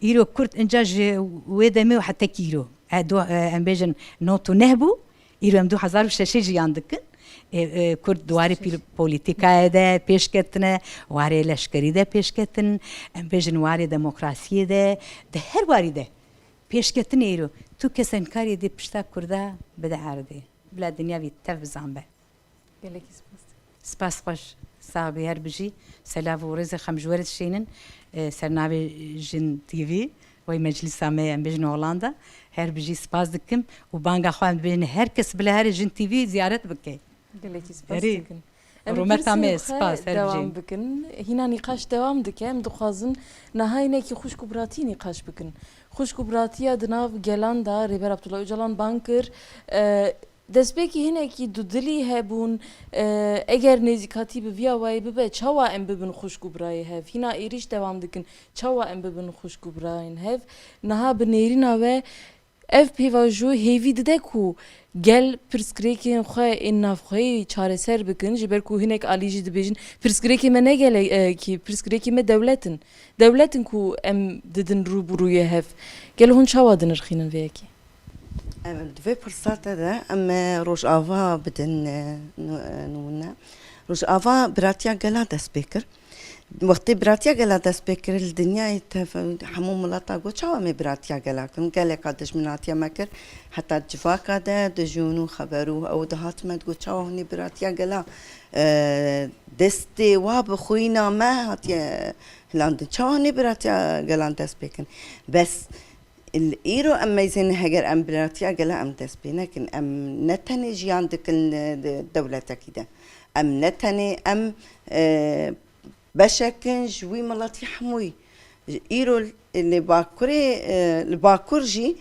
Îro Kurd inca ji wê demê û hetekî îro. E, du, e, em bêjin nod û neh bû. Îro em du hezar û şeşê jiyan dikin. E, e, Kurd di warê pîl-, polîtîkayê de pêş ketine, warê leşkerî de pêş ketin. Em bêjin warê demokrasiyê de, di her warî de. Pêşketinê îro tu kesenkariyê dê pişta Kurda bide erdê. Bila dinya vî tev bizan be. Gelekî spas. Spas xweş. Sax bî, her bijî. Selav û rêzê xem ji we re dişênin. E, ser navê Jin T V, wey meclisa me ye, em bêjin Hollanda. Her bijî spas dikim û banga xwe em dibêjin her kes bila here Jin T V ziyaret bike. Gelekî spas Erê. dikin. Em Rûmeta me, pirsên xwe spas, her dewam bijî. bikin. Hîna nîqaş dewam dike. Em dixwazin niha hinekî xwişk û biratî nîqaş bikin. Xwişk û biratiya di nav gelan de Rêber Abdullah Ocalan bang kir. E, destpêkî hinekî dudilî hebûn. E, eger nêzîkatî bi viya wayî bibe, çawa em bibin xwişk û birayê hev? Hîna êrîş dewam dikin. Çawa em bibin xwişk û birayên hev? Niha bi nêrîna we Ev pêvajo hêvî dide ku gel pirsgirêkên xwe ên navxweyî çareser bikin, ji ber ku hinek alî jî dibêjin, pirsgirêkê me ne gelekî, pirsgirêkê me dewlet in. Dewlet in ku em didin rû bi rûyê hev. Gelo hûn çawa dinirxînin vê yekê? Em di vê pirsate de em, e, Rojava bidin, e, nu-, e, nimûne. Rojava biratiya gela dest pê kir. Wextê biratiya gela dest pê kir, li dinyayê tev hemû mileta got, çawa em ê biratiya gela kirin? Geleka dijminatiya me kir, heta civaka de di ji hûn û xeber û ew dihat me digot, çawa hûn ê biratiya gela, e, destê wa bi xwîna me hatiye hilandin. Çawa hûn ê biratiya gelan dest pê kirin? Bes, îro em meyzên heger em biratiya gela em dest pê nekin. Em ne tenê jiyan dikin, e, di dewletekî de. Em ne tenê em, e, beşek in ji wî miletî hemûyî. Îro li Bakurê, e, li Bakur jî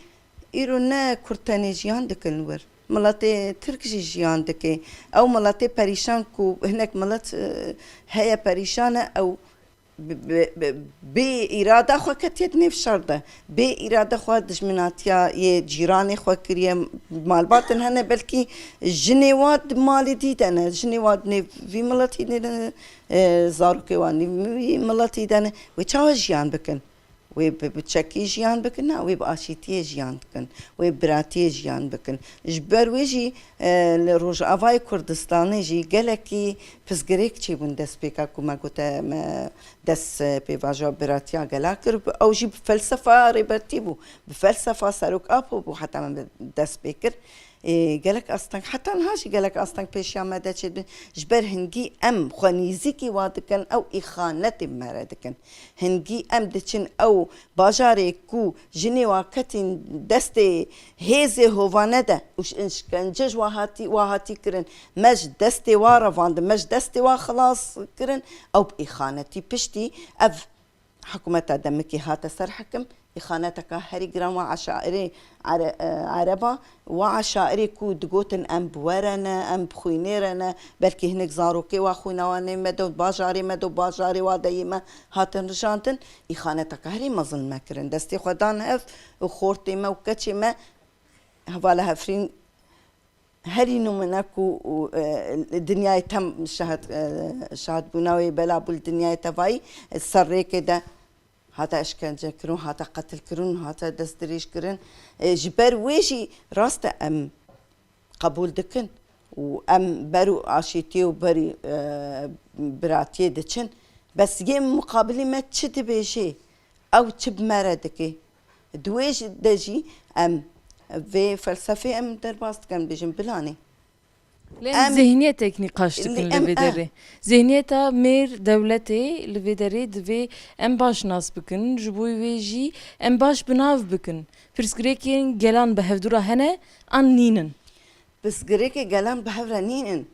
îro ne Kurd tenê jiyan dikin li wir. Miletê Tirk jî jiyan dike. Ew miletê perîşan ku hinek milet, e, heye perîşan e, ew bi, bi, bi, bê îrada xwe ketiye di nêv şer de. Bê îrada xwe dijminatiya yê cîranê xwe kiriye, malbatin hene, belkî jinê wa di malê dî de ne, jinê wa di nêv vî miletî de ne, e, zarokê wan nîv wî miletî de ne, wê çawa jiyan bikin? Wê bi, bi çekî jiyan bikin, na, wê bi aşîtiyê jiyan bikin, wê biratiyê jiyan bikin. Ji ber wê jî, e, li Rojavayê Kurdistanê jî gelekî pirsgirêk çêbûn destpêka ku me gote me dest, e, pêvajoya biratiya gela kir. Ew jî bi felsefa Rêbertî bû, bi felsefa Serok Apo bû heta me dest pê kir. Ê, gelek asteng, heta niha jî gelek asteng pêşiya me de çêdibin. Ji ber hingî em xwe nîzîkî wa dikin, ew îxanetê me re dikin. Hingî em diçin, ew bajarê ku jinê wa ketîn destê hêzê hovane de û ş-, şikence ji wa hatî, wa hatî kirin, me ji destê wa revandin, me ji destê wa xilas kirin, ew bi îxanetî piştî ev Hikûmeta demikê hate ser hekim, Îxaneteka herî giran wa eşairê Ere-, e, Ereba, wa eşairê ku digotin em bi we re ne, em bi xwînê re ne, belkî hinek zarokê wa xwîna wan ê me de, bajarê me de, bajarê wa de yê me hatin rijandin, îxaneteka herî mezin me kirin. Destê xwe dan hev û xortê me û keçê me hevala Efrîn herî nimûne ku, e, dinyayê te şahid, e, şahidbûna wê bela bû li dinyayê tevayî, e, ser rêkê de hate eşkence kirin, hate qetil kirin, hate destdirêj kirin. E, ji ber wê jî rast e em qebûl dikin û em ber û aşîtiyê û berî, e, biratiyê diçin. Bes yê muqabilî me çi dibêjê? Ew çi bi me re dike? Di wê jî de jî em vê felsefê em derbas dikin, bêjin bilanê. Lê em Em zihniyetek nîqaş dikin li em, vê eh. derê. Zihniyeta mêr dewletê li vê derê divê em baş nas bikin. Ji bo wê jî em baş bi nav bikin. Pirsgirêkên gelan bi hevdû re hene an nînin? Pirsgirêkê gelan bi hev re nînin.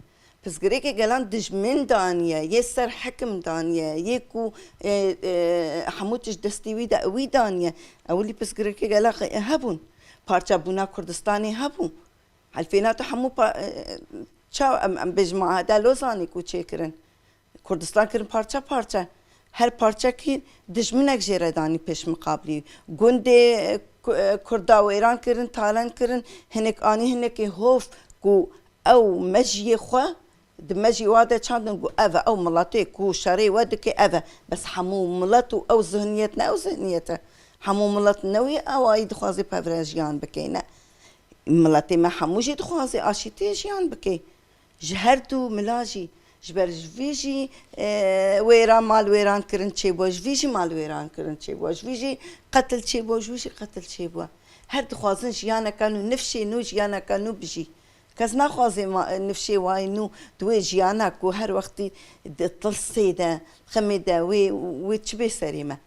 Pirsgirêkê gelan dijmin daniye, yê ser hekim daniye, yê ku, e, e, hemû tişt destî wî de, wî daniye. Ewilî pirsgirêkê gelan hebûn. Parçebûna Kurdistanê hebû. Helfêna tu hemû pa-, e, çaw em, em bêjin Muahede Lozanê ku çêkirin. Kurdistan kirin parçe parçe. Her parçekî dijminek jê re danî pêş miqabilî. Gundê, e, ku-, e, Kurda wêran kirin, talen kirin, hinek anî hinekê hov ku ew mejiyê xwe, di mejî wa de çandin ku ev e, ew miletê ku şerê we dike ev e. Bes hemû milet û ew zihniyet ne ew zihniyet e. Hemû milet ne wî awayî dixwaze pevre jiyan bike, ne. Miletê me hemû jî dixwaze aşîtiyê jiyan bike. Ji her du mila jî, ji ber ji vî jî, e, wêran, mal wêran kirin çêbû, ji vî jî mal wêran kirin çêbû, ji vî jî qetil çêbû, ji wî jî qetil çêbû. Her dixwazin jiyaneka nû, nifşê nû, jiyaneka nû bijî. Kes naxwaze ma-, nifşê wayî nû di wê jiyana ku her wextî di tilsê de, xemê de, wê, wê çi bê serê me?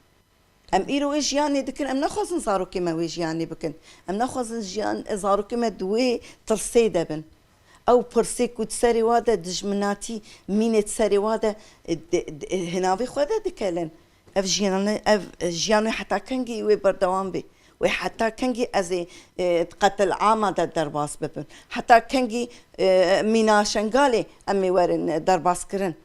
Em îro wê jiyanê dikin, em naxwazin zarokê me wê jiyanê bikin. Em naxwazin jiyan, zarokê me di wê tilsê de bin. Ew pirsê ku di serê wa de dijminatî, mînê di serê wa de, e, di, di, hinavê xwe de dikelin. Ev jiyan, ev jiyan wê heta kengî wê berdewam bê? Wê heta kengî ez ê, e, di qetil ama de derbas bibim? Heta kengî, e, mîna Şengalê em ê werin, e, derbas kirin?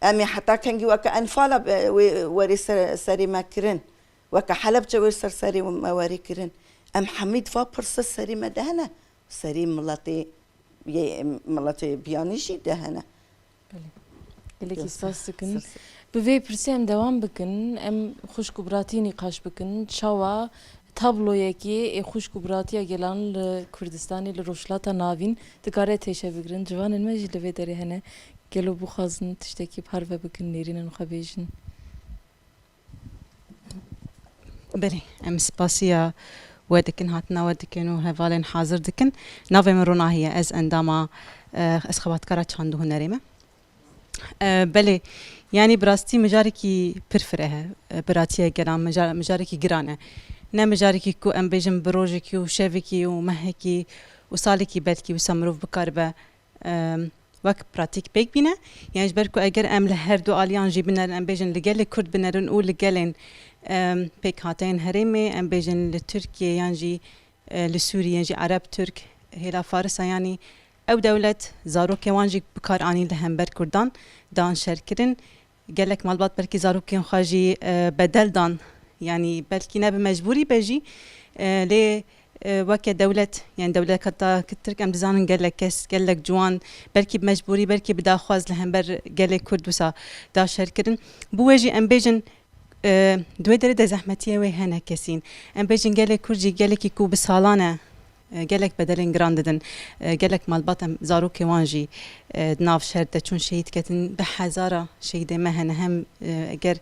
Em ê heta kengî weke Enfala be-, wê werê ser, serê me kirin? Weke Helebce wê ser serê me werê kirin? Em hemî di va pirse serê me de hene. Serê miletê, yê miletê biyanî jî de hene. Belê. Gelekî spas dikin. Sir, sir. Bi vê pirsê em dewam bikin. Em xwişk û biratî nîqaş bikin. Çawa tabloyekê ê xwişk û biratiya gelan li Kurdistanê, li Rojhilata Navîn dikare têşe bigirin? Ciwanên me jî li vê derê hene. Gelo bixwazin tiştekî parve bikin, nêrînên xwe bêjin? Belê, em spasiya we dikin, hatina we dikin û hevalên hazir dikin. Navê min Ronahî ye, ez endama, eh, ez xebatkara çand û hunerê me. Eh, belê, yanî bi rastî mijarekî pir fireh e, eh, biratiya gelan, mija-, mijarekî giran e. Ne mijarekî ku em bêjin bi rojekî û şevekî û mehekî û salekî belkî wisa mirov bikaribe, em, wek pratîk pêk bîne. Yan ji ber ku eger em li her du aliyan jî binerin, em bêjin li gelê Kurd binerin û li gelên, em, pêkhateyên herêmê, em bêjin li Tirkiye yan jî, e, li Sûriyê yan jî Ereb, Tirk, hêla Farisa, yanî ew dewlet zarokê wan jî bi kar anîn li hember Kurdan, dan şer kirin. Gelek malbat belkî zarokên xwe jî, e, bedel dan. Yanî belkî ne bi mecbûrî be jî, e, lê, e, weke dewlet, yanî dewleta Tirk em dizanin gelek kes, gelek ciwan, belkî bi mecbûrî, belkî bi daxwaz li hember gelê Kurd wisa da şer kirin. Bi wê jî em bêjin, e, di wê derê de zehmetiyê wê hene kesîn. Em bêjin gelê Kurd jî gelekî ku bi salan e, e, gelek bedelên giran didin. E, gelek malbat em zarokê wan jî, e, di nav şer de çûn şehîd ketin. Bi hezara şehîdê me hene. Hem, e, eger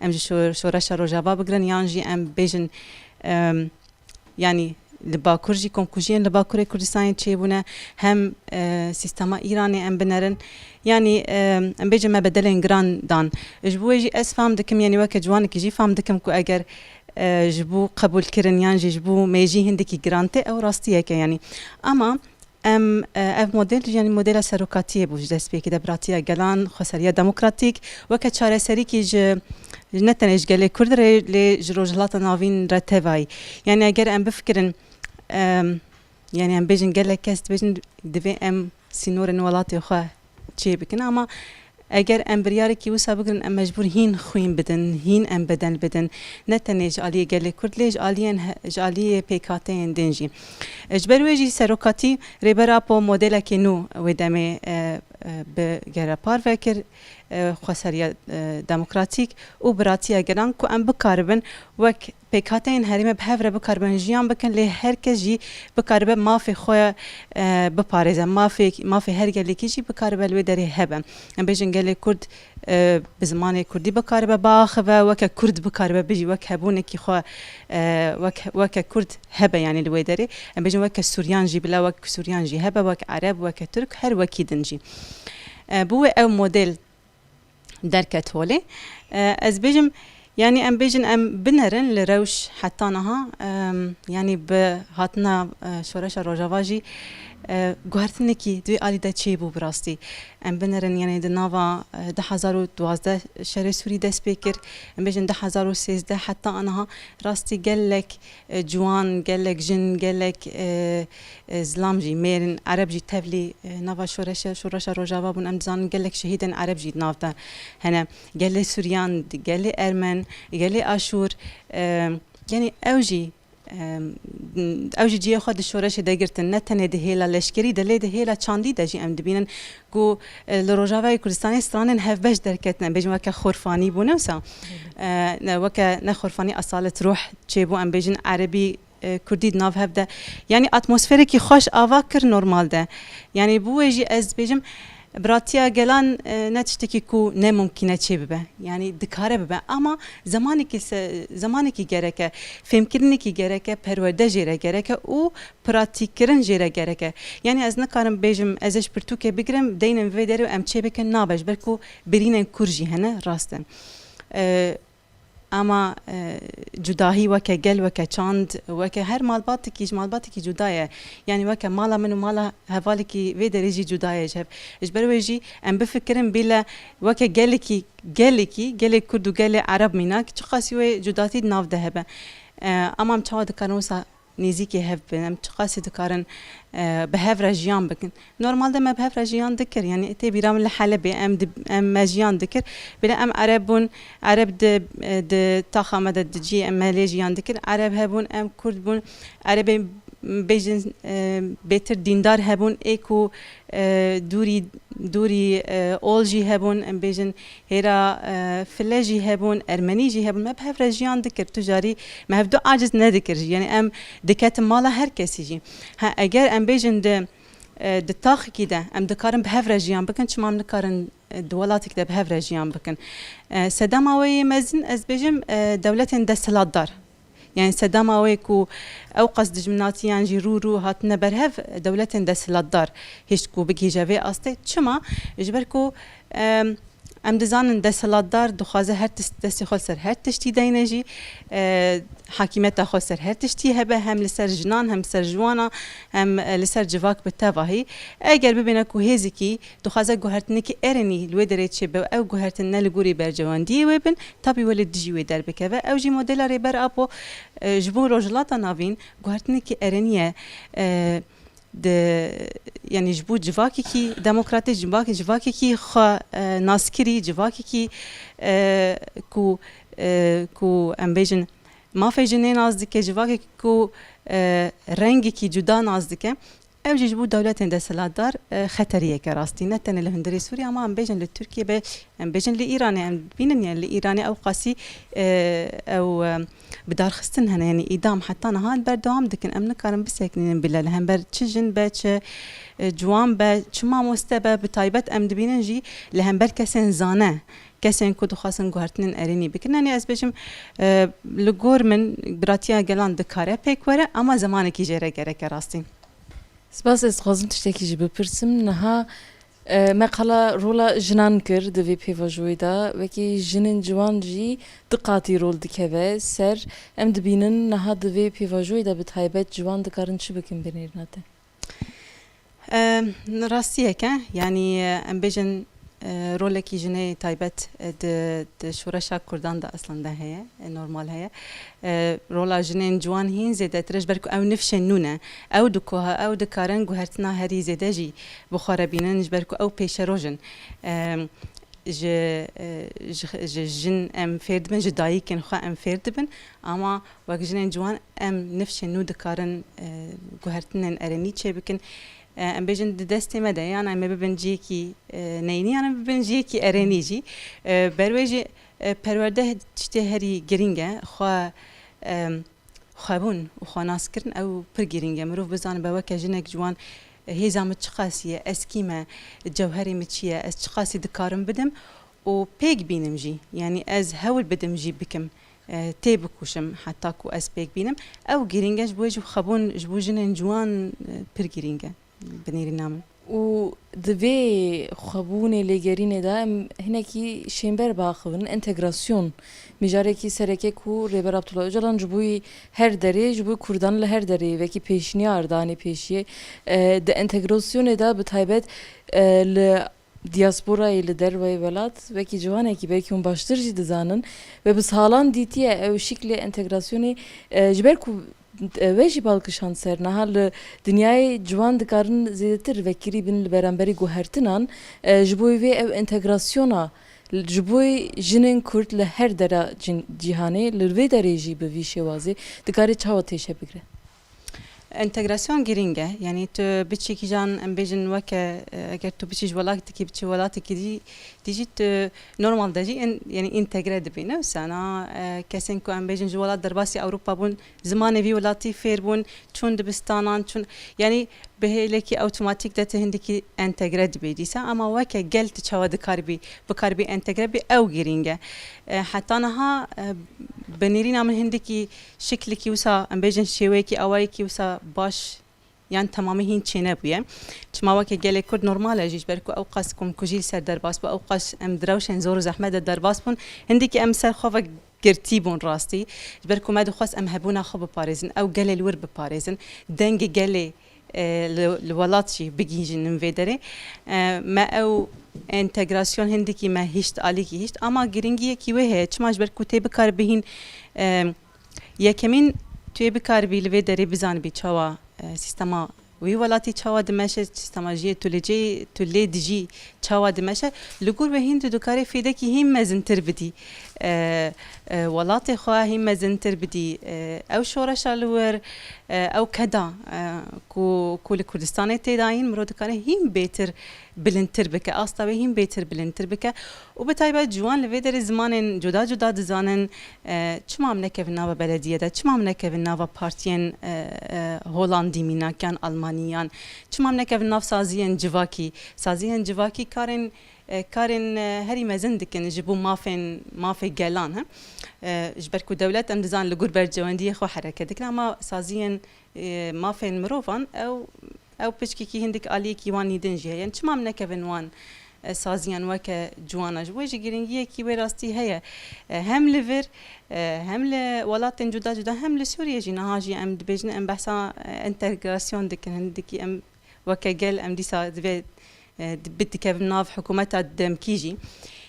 em ji şo-, şoreşa Rojava bigirin yan jî em bêjin, e, yanî li Bakur jî komkujiyên li Bakurê Kurdistanê çêbûne, hem, e, sîstema Îranê em binerin. Yanî, e, em bêjin me bedelên giran dan. Ji bo wê jî ez fam dikim, yanî weke ciwanekî jî fam dikim ku eger, e, ji bo qebûlkirin yan jî ji bo mêjî hindekî giran tê, ew rastiyek e yanî. Ama em, e, ev model, yanî modela serokatiyê bû ji destpêkê de, biratiya gelan, xweseriya demokratîk, weke çareserîkî ji, ne tenê ji gelê Kurd re, lê ji Rojhilata Navîn re tevayî. Yani eger em bifikirin, em, yani em bêjin gelek kes dibêjin divê em sînorên welatê xwe çê bikin, ama eger em biryarekî wisa bigirin, em mecbûr hîn xwîn bidin, hîn em bedel bidin. Ne tenê ji aliyê gelê Kurd, lê ji aliyên he-, ji aliyê pêkhateyên din jî. E, ji ber wê jî serokatî Rêber Apo modelekê nû wê demê, e, e, bi gere parve kir, e, xweseriya, e, demokratîk û biratiya gelan ku em bikaribin wek pêkhateyên herêmê bi hev re bikaribin jiyan bikin, lê her kes jî bikaribe mafê xwe, e, biparêze. Mafê, mafê her gelekî jî bikaribe li wê derê hebe. Em bêjin gelê Kurd, e, bi zimanê Kurdî bikaribe biaxive, weke Kurd bikaribe bijî, wek hebûnekî xwe, e, wek, weke Kurd hebe, yani li wê derê. Em bêjin weke Suryan jî bila, wek Suryan jî hebe, wek Ereb, weke Tirk, her wekî din jî. E, bi wê ew model derket holê. E, ez bêjim, yani em bêjin em binerin li rewş heta niha, em, yani bi hatina, e, şoreşa Rojava jî, e, guhertinekî di wê alî de çêbû bi rastî. Em binerin, yani di nava, e, du hezar û duwazdeh şerê Sûrî dest pê kir. Em bêjin du hezar û sêzdeh heta aniha rastî gelek, e, ciwan, gelek jin, gelek, e, e, zilam jî, mêrin, Ereb jî tevlî, e, nava şoreşe, şoreşa Rojava bûn. Em dizanin gelek şehîdên Ereb jî di nav de hene. Gelê Suryan, gelê Ermen, gelê Aşûr, e, yani ew jî, e, ew jî cihê xwe di şoreşê de girtin. Ne tenê di hêla leşkerî de, lê di hêla çandî de jî em dibînin ku, e, li Rojavayê Kurdistanê stranên hevbeş derketine. Bêjin weke Xorfanî bûne wisa. E, ne, weke ne Xorfanî, Asalet Ruh çêbû, em bêjin Erebî, e, Kurdî di nav hev de. Yani atmosferekî xweş ava kir normal de. Yani bi wê jî ez dibêjim, biratiya gelan, e, ne tiştekî ku ne mumkîn e çê bibe. Yani dikare bibe ama zemanekî se-, zemanekî gereke, fêmkirinekî gereke, perwerde jê re gereke û pratîkkirin jê re gereke. Yani ez nikarim bêjim, ez ê ji pirtûkê bigirim, deynin vê derê û em çê bikin, nabe, ji ber ku birînên kûr jî hene, rast e. E, Ama, e, cudahî weke gel, weke çand, weke her malbatekî ji malbatekî cuda ye. Yani weke mala min û mala hevalekî vê derê jî cuda ye ji hev. Ji ber wê jî em bifikirin bîle weke gelekî, gelekî, gelê Kurd û gelê Ereb mînak, çiqasî wê cudatî di nav de hebe. E, ama em çawa dikarin wisa nêzîkî hev bin, em çiqasî dikarin, e, bi hev re jiyan bikin. Normalde me bi hev re jiyan dikir, yani tê bîra min li Helebê em di, em me jiyan dikir. Bile em Ereb bûn, Ereb di, e, di taxa me de di cî em me lê jiyan dikir. Ereb hebûn, em Kurd bûn. Erebên bêjin, e, bêtir dîndar hebûn, ê ku, e, dûrî, dûrî, e, ol jî hebûn, em bêjin hêra, e, file jî hebûn, ermenî jî hebûn. Me bi hev re jiyan dikir. Tu jarî me hevdu aciz nedikir jî. Yani em diketin mala her kesî jî. Ha, eger em bêjin di, e, di taxikî de em dikarin bi hev re jiyan bikin, çima em nikarin, e, di welatek de bi hev re jiyan bikin? E, sedema wê yê mezin, ez bêjim, e, dewletên desthilatdar. Yani sedema wê ku ew qas dijminatiyan jî rû rû hatine berhev, dewletên desthilatdar hişt ku bigihîje vê astê. Çima? Ji ber ku, em, em dizanin desthilatdar dixwaze her tişt-, destê xwe li ser her tiştî deyne jî, e, hakimiyeta xwe ser her tiştî hebe, hem li ser jinan, hem li ser ji wana, hem, e, li ser civak bi tevahî. Eger bibêne ku hêzikî dixwaze guhertinekî erênî li wê derê çêbe û ew guhertin ne li gorî berjewendiyê wê bin, tabî wê li dijî wê derbikeve. Ew jî modela Rêber Apo, e, ji bo Rojhilata Navîn guhertinekî erênî ye, e, di, yani ji bo civakekî demokratîk, civak-, civakekî xwe, e, naskirî, civakekî, e, ku, e, ku em bêjin mafê jinê nas dike, civakekî ku, e, rengekî cuda nas dike. Ew jî ji bo dewletên desthilatdar, e, xeteriyeke rastî. Ne tenê li hundirê Sûriyê, ama em bêjin li Tirkiyê be, em bêjin li Îranê, em bînin, yani li Îranê ew qasî, e, ew, e, bidarxistin hene, yani îdam heta niha berdewam dikin. Em nikarin biseknînin bile li hember çi jin be, çi, e, ciwan be, çi mamoste be, bi taybet em dibînin jî li hember kesên zane, kesên ku dixwazin guhertinên erênî bikin. Yani ez bêjim, e, li gor min biratiya gelan dikare pêk were, ama zemanekî jê re gereke rastî. Spas, ez dixwazim tiştekî jî bipirsim. Niha, e, me qala rola jinan kir di vê pêvajoyê de. Wekî jinên ciwan jî du qatî rol dikeve ser. Em dibînin niha di vê pêvajoyê de bi taybet ciwan dikarin çi bikin binêrina te? E, rastiyeke, yani, e, em bêjin e, rolekî jinê taybet, e, di, di şoreşa Kurdan de eslen de heye, e, normal heye. E, rola jinên ciwan hîn zêdetir e, ji ber ku ew nifşên nû ne. Ew dikoha, ew dikarin guhertina herî zêde jî bi xwe re bînin, ji ber ku ew pêşeroj in. E, ji, e, ji, ji jin em fêr dibin, ji dayikên xwe em fêr dibin, ama wek jinên ciwan em nifşên nû dikarin, e, guhertinên erênî çêbikin. E, em bêjin di destê me de ye, yan em ê bibin cihekî, e, neyînî, yan em bibin cihekî erênî jî. E, ber wê jî, e, perwerde tiştê herî girîng e. Xwe, e, xwebûn û xwenaskirin ew pir girîng e. Mirov bizane be weke jinek ciwan, e, hêza min çiqasî ye, ez kî me, cewherê min çi ye, ez çiqasî dikarim bidim û pêk bînim jî. Yanî ez hewl bidim jî bikim, e, tê bikuşim heta ku ez pêk bînim. Ew girîng e, ji bo wê jî xwebûn ji bo jinên ciwan, e, pir girîng e. Binêrîna min. Û di vê xwebûnê lêgerînê de em hinekî şênber biaxivin, entegrasyon. Mijarekî sereke ku Rêber Abdullah Ocalan ji bo her derê, ji bo Kurdan li her derê wekî pêşniyar danê pêşiyê, e, di entegrasyonê de bi taybet, e, li diasporayê li derveyê welat, wekî ciwanekî belkî hûn baştir jî dizanin, we bi salan dîtiye ew şîklê entegrasyonê, e, ji ber ku, e, we jî bal kişand ser, niha li dinyayê ciwan dikarin zêdetir vekirî bin li beramberî guhertinan, e, ji bo vê ew entegrasyona, ji bo jinên Kurd li her dera cin-, cîhanê, li vê derê jî bi vî şêwazê dikare çawa têşe bigire? Entegrasyon girîng e. Yanî tu biçî kîjan, em bêjin weke, e, eger tu biçî ji welatekî biçî welatekî dî, dî jî tu normal de jî en-, yanî entegre dibî. Ne wisa na, e, kesên ku em bêjin ji welat derbasî Ewropa bûn, zimanê vî welatî fêr bûn, çûn dibistanan, çûn, yanî bi hêlekî awtomatîk de tu hindikî entegre dibî dîsa. Ama weke gel tu çawa dikaribî, bikaribî entegre bî, ew girîng e. E, heta niha, e, binêrîna min hindikî şiklikî wisa, em bêjin şêweyekî awayekî wisa baş yan temamî hîn çênebûye. Çima weke gelê Kurd normal e jî, ji ber ku ew qas komkujî li ser derbas bû, ew qas em di rewşên zor û zehmet de derbas bûn, hindikî em ser xwe ve girtî bûn rastî. Ji ber ku me dixwest em hebûna xwe biparêzin, ew gelê li wir biparêzin, dengê gelê, e, li, li welat jî bigihîjin vê derê. E, me ew entegrasyon hindikî me hişt, alîkî hişt, ama girîngiyekî wê heye. Çima? Ji ber ku tê bikaribî hîn, e, yekemîn tu yê bikaribî li vê derê bizanibî çawa, e, sîstema wî welatî çawa dimeşe, sîstema jiyê tu li cê, tu lê dijî çawa dimeşe. Li gor wê hîn tu dikarî fêdekî hîn mezintir bidî, e, e, welatê xwe hîn mezintir bidî, e, ew şoreşa li wir, e, ew keda, e, ku, ku li Kurdistanê tê dayîn, mirov dikare hîn bêtir bilindtir bike, asta wê hîn bêtir bilindtir bike. Û bi taybet ciwan li vê derê zimanên cuda cuda dizanin, e, çima em nekevin nava belediyê de, çima em nekevin nava partiyên, e, e, Holandî mînak yan Almanî yan, çima em nekevin nav saziyên civakî? Saziyên civakî karên, e, karên, e, herî mezin dikin ji bo mafên, mafê gelan, he. E, ji ber ku dewlet em dizanin li gor berjewendiyê xwe hereket dikin, ama saziyên, e, mafên mirovan ew, ew piçkekî hindik aliyekî wan nîdin jî heye. Çima em nekevin wan, e, saziyan weke ciwana? Ji bo jî girîngiyekî wê rastî heye. E, hem li vir, e, hem li welatên cuda cuda, hem li Sûriyê jî niha jî em dibêjin, em behsa, e, entegrasyon dikin. Hindikî em weke gel em dîsa divê, e, di-, bidikevin nav hikûmeta demkî jî.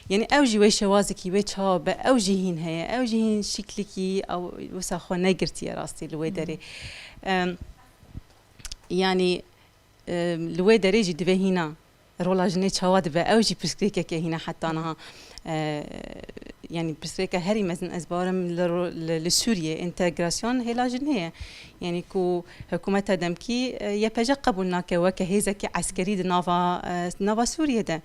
Yanî ew jî wê şewazekî wê çawa be, ew jî hîn heye, ew jî hîn şîklikî ew wisa xwe negirtiye rastî li wê derê. Em, yanî, em, li wê derê jî divê hîna rola jinê çawa dibe, ew jî pirsgirêkeke hîna heta niha. E, yanî pirsgirêke herî mezin ez bawerim li ro-, li, li Sûriyê entegrasyon hêla jinê ye. Yanî ku hikûmeta demkî, e, Y P J qebûl nake weke hêzeke eskerî di nava, e, nava Sûriyê de.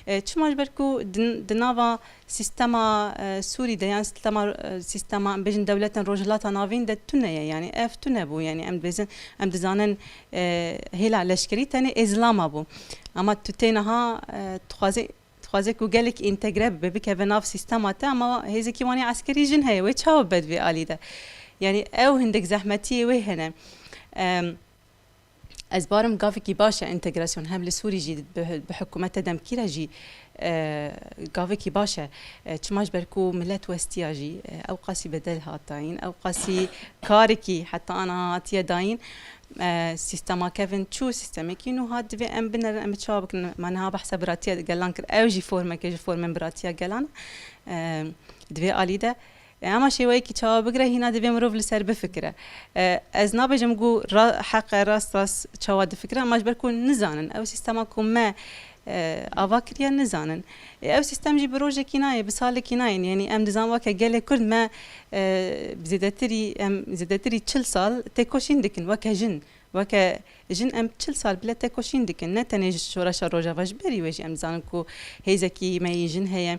E, çima? Ji ber ku di, di nava sîstema, e, Sûrî de yan sîstema, e, sîstema, em bêjin dewletên Rojhilata Navîn de tune ye. Yanî ev tune bû. Yanî em dibêjin, em dizanin, e, hêla leşkerî tenê ê zilama bû. Ama tu tê niha, e, dixwazî Dixwaze ku gelek întegre bibe, bikeve nav sîstema te, ama hêzekî wan ê eskerî jin heye, wê çawa be di vê alî de? Yanî ew hindek zehmetiyê wê hene. Em, ez barim gavekî baş e entegrasyon, hem li Sûrî jî bi, bi hikûmeta demkî re jî, E, gavekî baş e. E, çima ji ber ku milet westiya jî, e, ew qasî bedel hat dayîn, ew qasî karekî heta ana hatiye dayîn. E, sîstema kevin çû, sîstemekî nû hat, divê em binerin, em ê çawa bikin? Me niha behsa biratiya gelan kir. Ew jî formeke ji formên biratiya gelan e. E, di vê alî de, e, ama şêweyekî çawa bigire, hîna divê mirov li ser bifikire. E, ez nabêjim ku ra-, heq e, rast rast çawa difikire, ama ji ber ku nizanin. Ew sîstema ku me, e, ava kiriye nizanin. E, ew sîstem jî bi rojekî nayê, bi salekî nayên. Yanî em dizan weke gelê Kurd me, e, zêdetirî, em zêdetirî çil sal têkoşîn dikin weke jin. Weke jin em çil sal bile têkoşîn dikin. Ne tenê ji Şoreşa Rojava, ji berî wê jî em dizanin ku hêzekî me yî jin heye.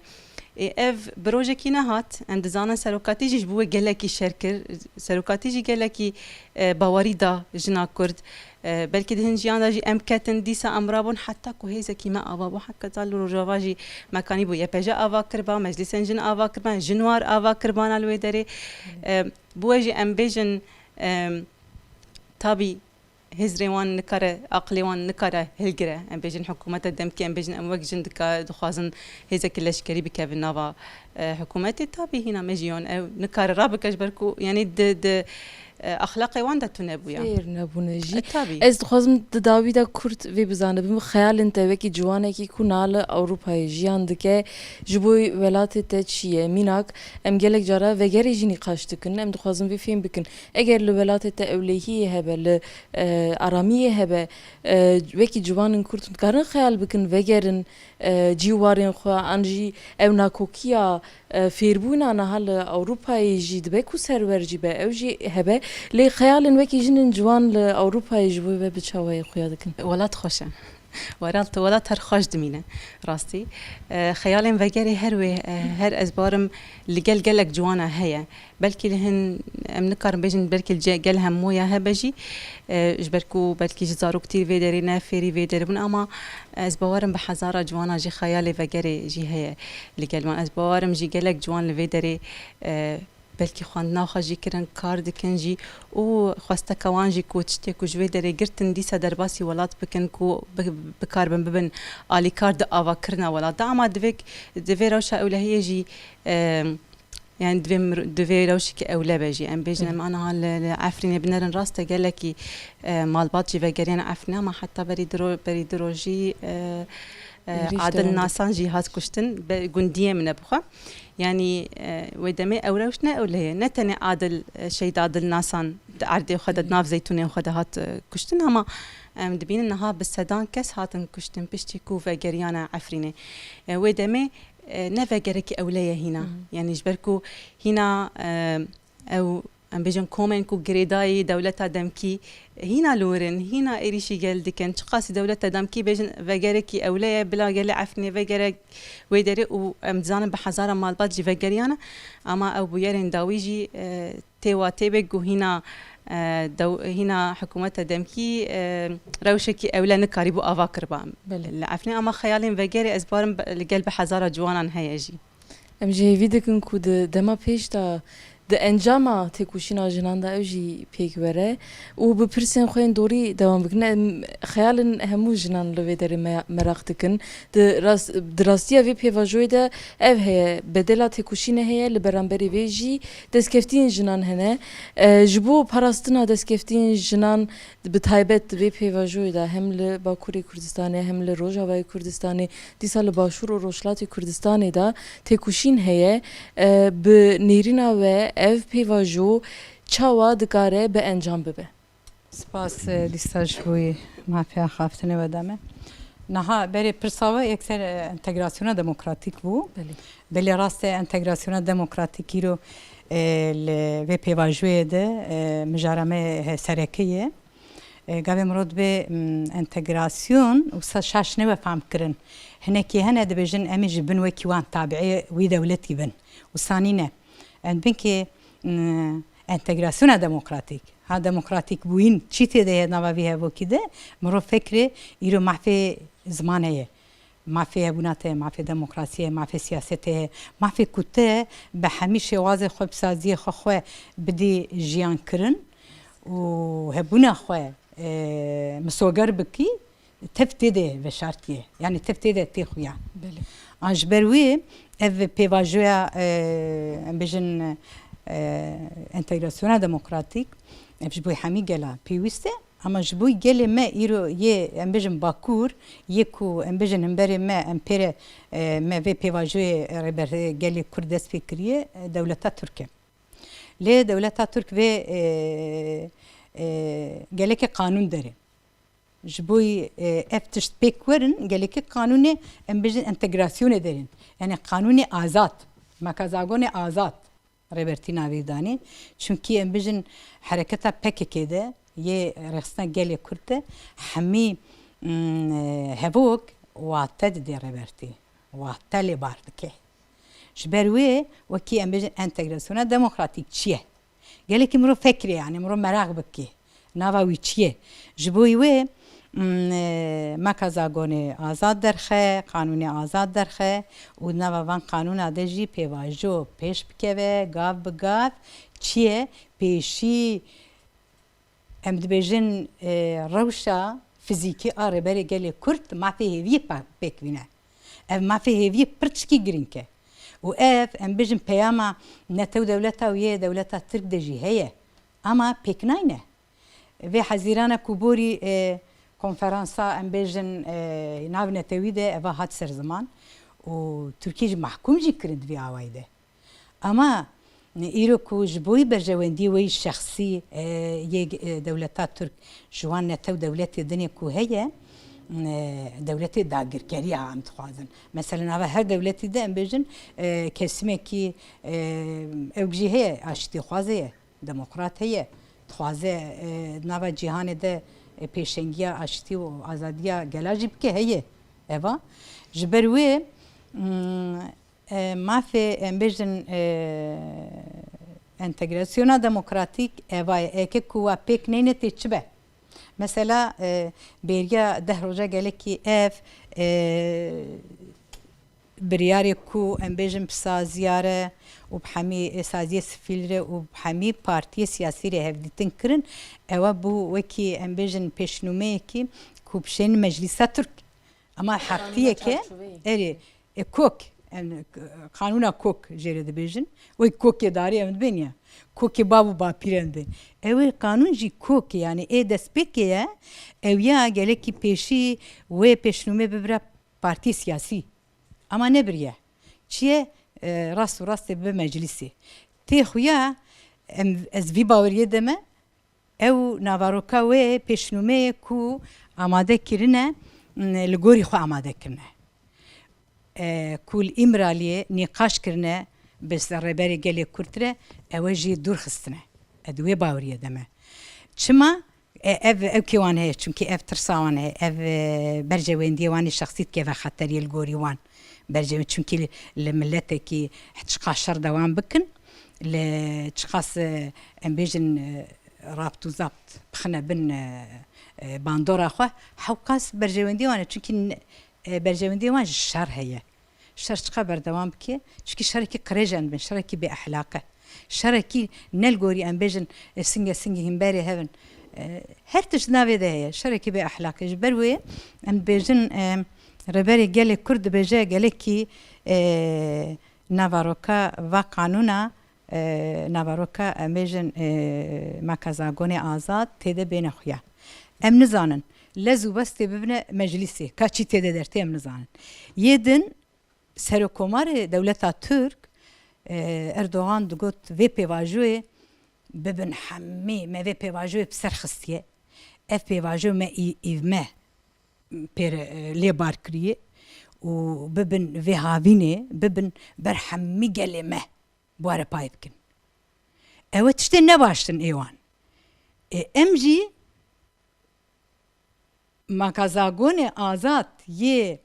Ê, ev bi rojekî nehat. Em dizanin serokatî jî ji bo wê gelekî şer kir. Serokatî jî gelekî, e, bawerî da jina Kurd. E, belkî di hin jiyan de jî em ketin, dîsa em rabûn heta ku hêzekî me ava bû. Heta li Rojava jî mekanî bû Y P J ava kiriba, meclîsên jin ava kiriba, jin war ava kiribana li wê derê. E, bi wê jî em bêjin, e, tabî hizrê wan nikare, aqilê wan nikare hilgire. Em bêjin hikûmeta demkî, em bêjin em wek jin dika-, dixwazin hêzekî leşkerî bikevin nava, e, hikûmetê. Tabî hîna me jî yon ew nikare rabike ji ber ku, yanî di, di, e, exlaqê wan de tune bûye. Fêr nebûne jî. E, tabî. Ez dixwazim di dawî de kurt vê bizanibim. Xeyalên te wekî ciwanekî ku niha li Ewropayê jiyan dike, ji bo welatê te çi ye? Mînak, em gelek cara vegerê jî nîqaş dikin. Em dixwazin vê fêm bikin. Eger li welatê te ewlehiyê hebe, li, e, aramiyê hebe, e, wekî ciwanên Kurd dikarin xeyal bikin, vegerin, e, cî û warên xwe, an jî ew nakokiya, e, fêrbûna niha li Ewropayê jî dibe ku serwer jî be, ew jî hebe. Lê xeyalên wekî jinên ciwan li Ewropayê ji bo we bi çawayê xuya dikin? Welat xweş e. Welat, welat her xweş dimîne. Rastî. E, xeyalên vegerê her wê, e, her ez barim li gel gelek ciwana heye. Belkî li hin, em nikarin bêjin, belkî li ce-, gel hemûya hebe jî, e, ji ber ku belkî ji zaroktî vê derê ne, fêrî vê derê bûn, ama ez bawerim bi hezara ciwana jî xeyalê vegerê jî heye li gel wan. Ez bawerim jî gelek ciwan li vê derê, e, belkî xwendina xwe jî kirin, kar dikin jî û xwesteka wan jî ku tiştê ku ji vê derê girtin dîsa derbasî welat bikin ku bi-, bikaribin bibin alîkar di avakirina welat de. Ama divê, divê rewşa ewlehiyê jî, e, Yani divê mir-, divê rewşekî ewle be jî. Em bêjin, Hı. em aniha li, li Efrînê binerin, rast e gelekî, e, malbat jî vegeriyane Efrînê, ama heta berî diro-, berî diro jî, e, e, Êrîş dewam dike. Adil Nasan jî hat kuştin, be, gundiyê min e bixwe. Yani, e, wê demê ew rewş ne ewle ye. Ne tenê Adil, e, Şehîd Adil Nasan di erdê xwe de, Hı. di nav zeytûnên xwe de hat, e, kuştin, ama em dibînin niha bi sedan kes hatin kuştin piştî ku vegeriyane Efrînê. E, wê demê e, ne vegerekî ewle ye hîna. Hı hı. Yani ji ber ku hîna, e, ew, em bêjin komên ku girêdayî dewleta demkî hîna li wir in, hîna êrîşî gel dikin. Çiqasî dewleta demkî bêjin vegerekî ewle ye, bila gelê Efrînê vegerek wê derê û em dizanin bi hezara malbat jî vegeriyane. Ama ew bûyerên dawî jî, e, tê wa tê be ku hîna, e, dew-, hîna hikûmeta demkî, e, rewşekî ewle nikarîbû ava kiriba Belê. li Efrînê, ama xeyalên vegerê ez barim be-, li gel bi hezara ciwanan heye jî. Em jî hêvî dikin ku di dema pêş de, di encama têkoşîna jinan de ew jî pêk were û bi pirsên xwe yên dorî dewam bikin. Em xeyalên hemû jinan li vê derê me-, meraq dikin. Di ras-, di rastiya vê pêvajoyê de ev heye, bedela têkoşînê heye, li beramberî vê jî destkeftiyên jinan hene. E, ji bo parastina destkeftiyên jinan, bi taybet di vê pêvajoyê de hem li Bakurê Kurdistanê, hem li Rojavayê Kurdistanê, dîsa li Başûr û Rojhilatê Kurdistanê de têkoşîn heye. E, bi nêrîna we ev pêvajo çawa dikare bi encam bibe? Spas, e, dîsa ji bo wî mafiya xaftinê we de me. Niha berê pirsa we yekser, e, entegrasyona demokratîk bû. Belê. Belê rast e, entegrasyona demokratîk îro, e, li vê pêvajoyê de, e, mijara me he-, sereke ye. E, gavê mirov dibê, m, entegrasyon wisa şaş nebe fam kirin. Hinekî hene dibêjin em ê ji bin wekî wan tabiê wî dewletî bin. Wisa nîne. Em dibin ki, m, entegrasyona demokratîk. Ha demokratîk bûyîn çi tê de ye nava vî hevokî de? Mirov fekrê îro mafê zimanê ye. Mafê hebûna te, mafê demokrasiyê, mafê siyasetê, mafê ku te bi hemî şêwazê xwe, bi saziyê xwe, xwe bidî jiyan kirin û hebûna xwe, e, misoger bikî, tev tê de veşartiye. Yani tev tê de tê xuya. Belê. A ji ber wê ev pêvajoya, e, em bêjin, e, entegrasyona demokratîk, ev ji bo hemî gela pêwîst e, ama ji bo gelê me îro yê, em bêjin Bakur, yê ku em bêjin himberê me, em pê re, e, me vê pêvajoyê rêber gelê Kurd dest pê kiriye, e, dewleta Tirk e. Lê dewleta Tirk vê, e, e, gelekê qanûn der e. Ji bo, e, ev tişt pêk werin, gelekî qanûnê, em bêjin, entegrasyonê derin. Yani qanûnê azad, makazagonê azad Rêbertî navê danî. Çunkî em bêjin hereketa P K K de, yê rêxistina gelê Kurd de, hemî, mm, e, hevok wate didê Rêbertî. Wate lê bar dike. Ji ber wê wekî em bêjin entegrasyona demokratîk çi ye? Gelekî mirov fekirê, yani mirov meraq bikê. Nava wî çi ye? Ji bo wê, mm, e, makazagonê azad derxe, qanûnê azad derxe û nava van qanûna de jî pêvajo pêş bikeve, gav bi gav çi ye? Pêşî em dibêjin, e, rewşa fizîkî a Rêberê Gelê Kurd mafê hêviyê pa-, pêk vîne. Ev mafê hêviyê pir tişkî girîng e. Û ev, em bêjin, peyama netew dewleta û yê dewleta Tirk de jî heye. Ama pêk nayne. Vê hezîrana ku borî, e, konferansa, em bêjin, e, navnetewî de eva hat ser ziman û Tirkiye jî mahkûm jî kirin di vî awayî de. Ama îro ku ji bo wî berjewendiyê wê yî şexsî, e, yê, e, dewleta Tirk ji wan netew dewletê dinê ku heye, e, dewletê dagirkerî ya em dixwazin. Mesela nava her dewletî de em bêjin, e, kesimekî, e, ew jî heye aştîxwazê ye, demokrat heye, dixwaze, e, nava cîhanê de, e, pêşengiya aştî û azadiya gela jî bike heye. Eva. Ji ber wê, mm, E, mafê, em bêjin, e, entegrasyona demokratîk eva ye. Eke ku wa pêk neyne tê çi be? Mesela, e, bêriya deh roja gelekî ev, e, biryarê ku em bêjin bi saziya re û bi hemî, e, saziyê sivîl re û bi hemî partiyê siyasî re hevdîtin kirin, ewa bû wekî em bêjin pêşnûmeyekî ku bişên meclîsa Tirk. Ama heqtiyeke, erê, e, kok, em, k-, qanûna kok jê re dibêjin. Wek kokê darê em dibên ya. Kokê bav û bapîr em dibên. Ew ê qanûn jî kok e, yani ê destpêkê ye. Ew ya gelekî pêşî wê pêşnûmê bibire partiyê siyasî. Ama nebiriye. Çi ye? E, rast û rastê bibe meclisê. Tê xuya, em, ez vî baweriyê de me, Ew navaroka wê pêşnûmeyê ku amade kirine, m, li gorî xwe amade kirine. E, ku li Îmraliyê nîqaş kirine bi s-, rêberê gelê Kurd re, ew e jî dûr xistine. Ez di wê baweriyê de me. Çima? E, ev, ev kê wan heye, çunkî ev tirsa wan heye, ev, e, berjewendiyê wan ê şexsî dikeve xeteriyê li gorî wan. Berjew-, çunkî li, li miletekî çiqas şer dewam bikin, li çiqas, e, em bêjin, e, rabt û zabt bixine bin, e, e, bandora xwe, hewqas berjewendiyê wan e. Çunkî n-, e, berjewendiyê wan ji şer heye. Şer çiqa berdewam bike, çunkî şerekî qirêj em dibin, şerekî bêexlaq e. Şerekî ne li gorî em bêjin, e, singe singê hînberê hev in. E, her tişt navê de heye, şerekî bêexlaq e. Ji ber wê em dibêjin, e, Rêberê Gelê Kurd dibêje gelekî, e, navaroka va qanûna, e, navaroka em bêjin, e, makazagonê azad tê de bêne xuya. Em nizanin. Lez û bes tê bibine meclîsê. Ka çî tê de dertê em nizanin. Yê din Serokomarê dewleta Tirk, e, Erdogan digot vê pêvajoyê bibin hemî, me vê pêvajoyê bi ser xistiye. Ev pêvajo me î-, îv me pê re, e, lê bar kiriye û bibin vê havînê, bibin ber hemî gelê me. Bi we re pay bikin. Ew e tiştên nebaş in ê wan. E, em jî makazagonê azad yê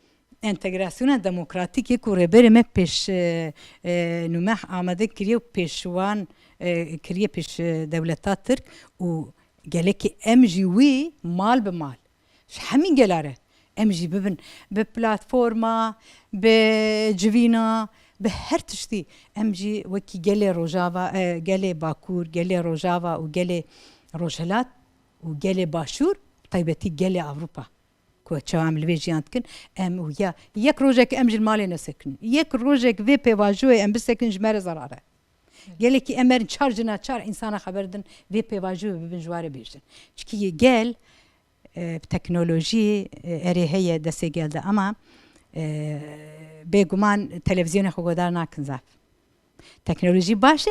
entegrasyona demokratîk yê ku rêberê me pêş, e, e, nûmeh amade kiriye û pêş wan, e, kiriye pêş, e, dewleta Tirk û gelekî em jî wî mal bi mal Ji hemî gela re em jî bibin, bi platforma, bi civîna, bi her tiştî. Em jî wekî gelê Rojava, e, gelê Bakur, gelê Rojava û gelê Rojhilat û gelê Başûr, bi taybetî gelê Ewropa. Çawa em li vê jiyan dikin, em û ya yek rojek em ji malê nesekinin. Yek rojek vê pêvajoyê em bisekinin ji me re zerar e. Gelekî em erin çar cina çar însana xeber din vê pêvajoyê bibin ji warê bêjin. Çikî gel, e, teknolojî, e, erê heye destê gel de ama, e, bêguman televîzyonê xwe godar nakin zaf. Teknolojî baş e,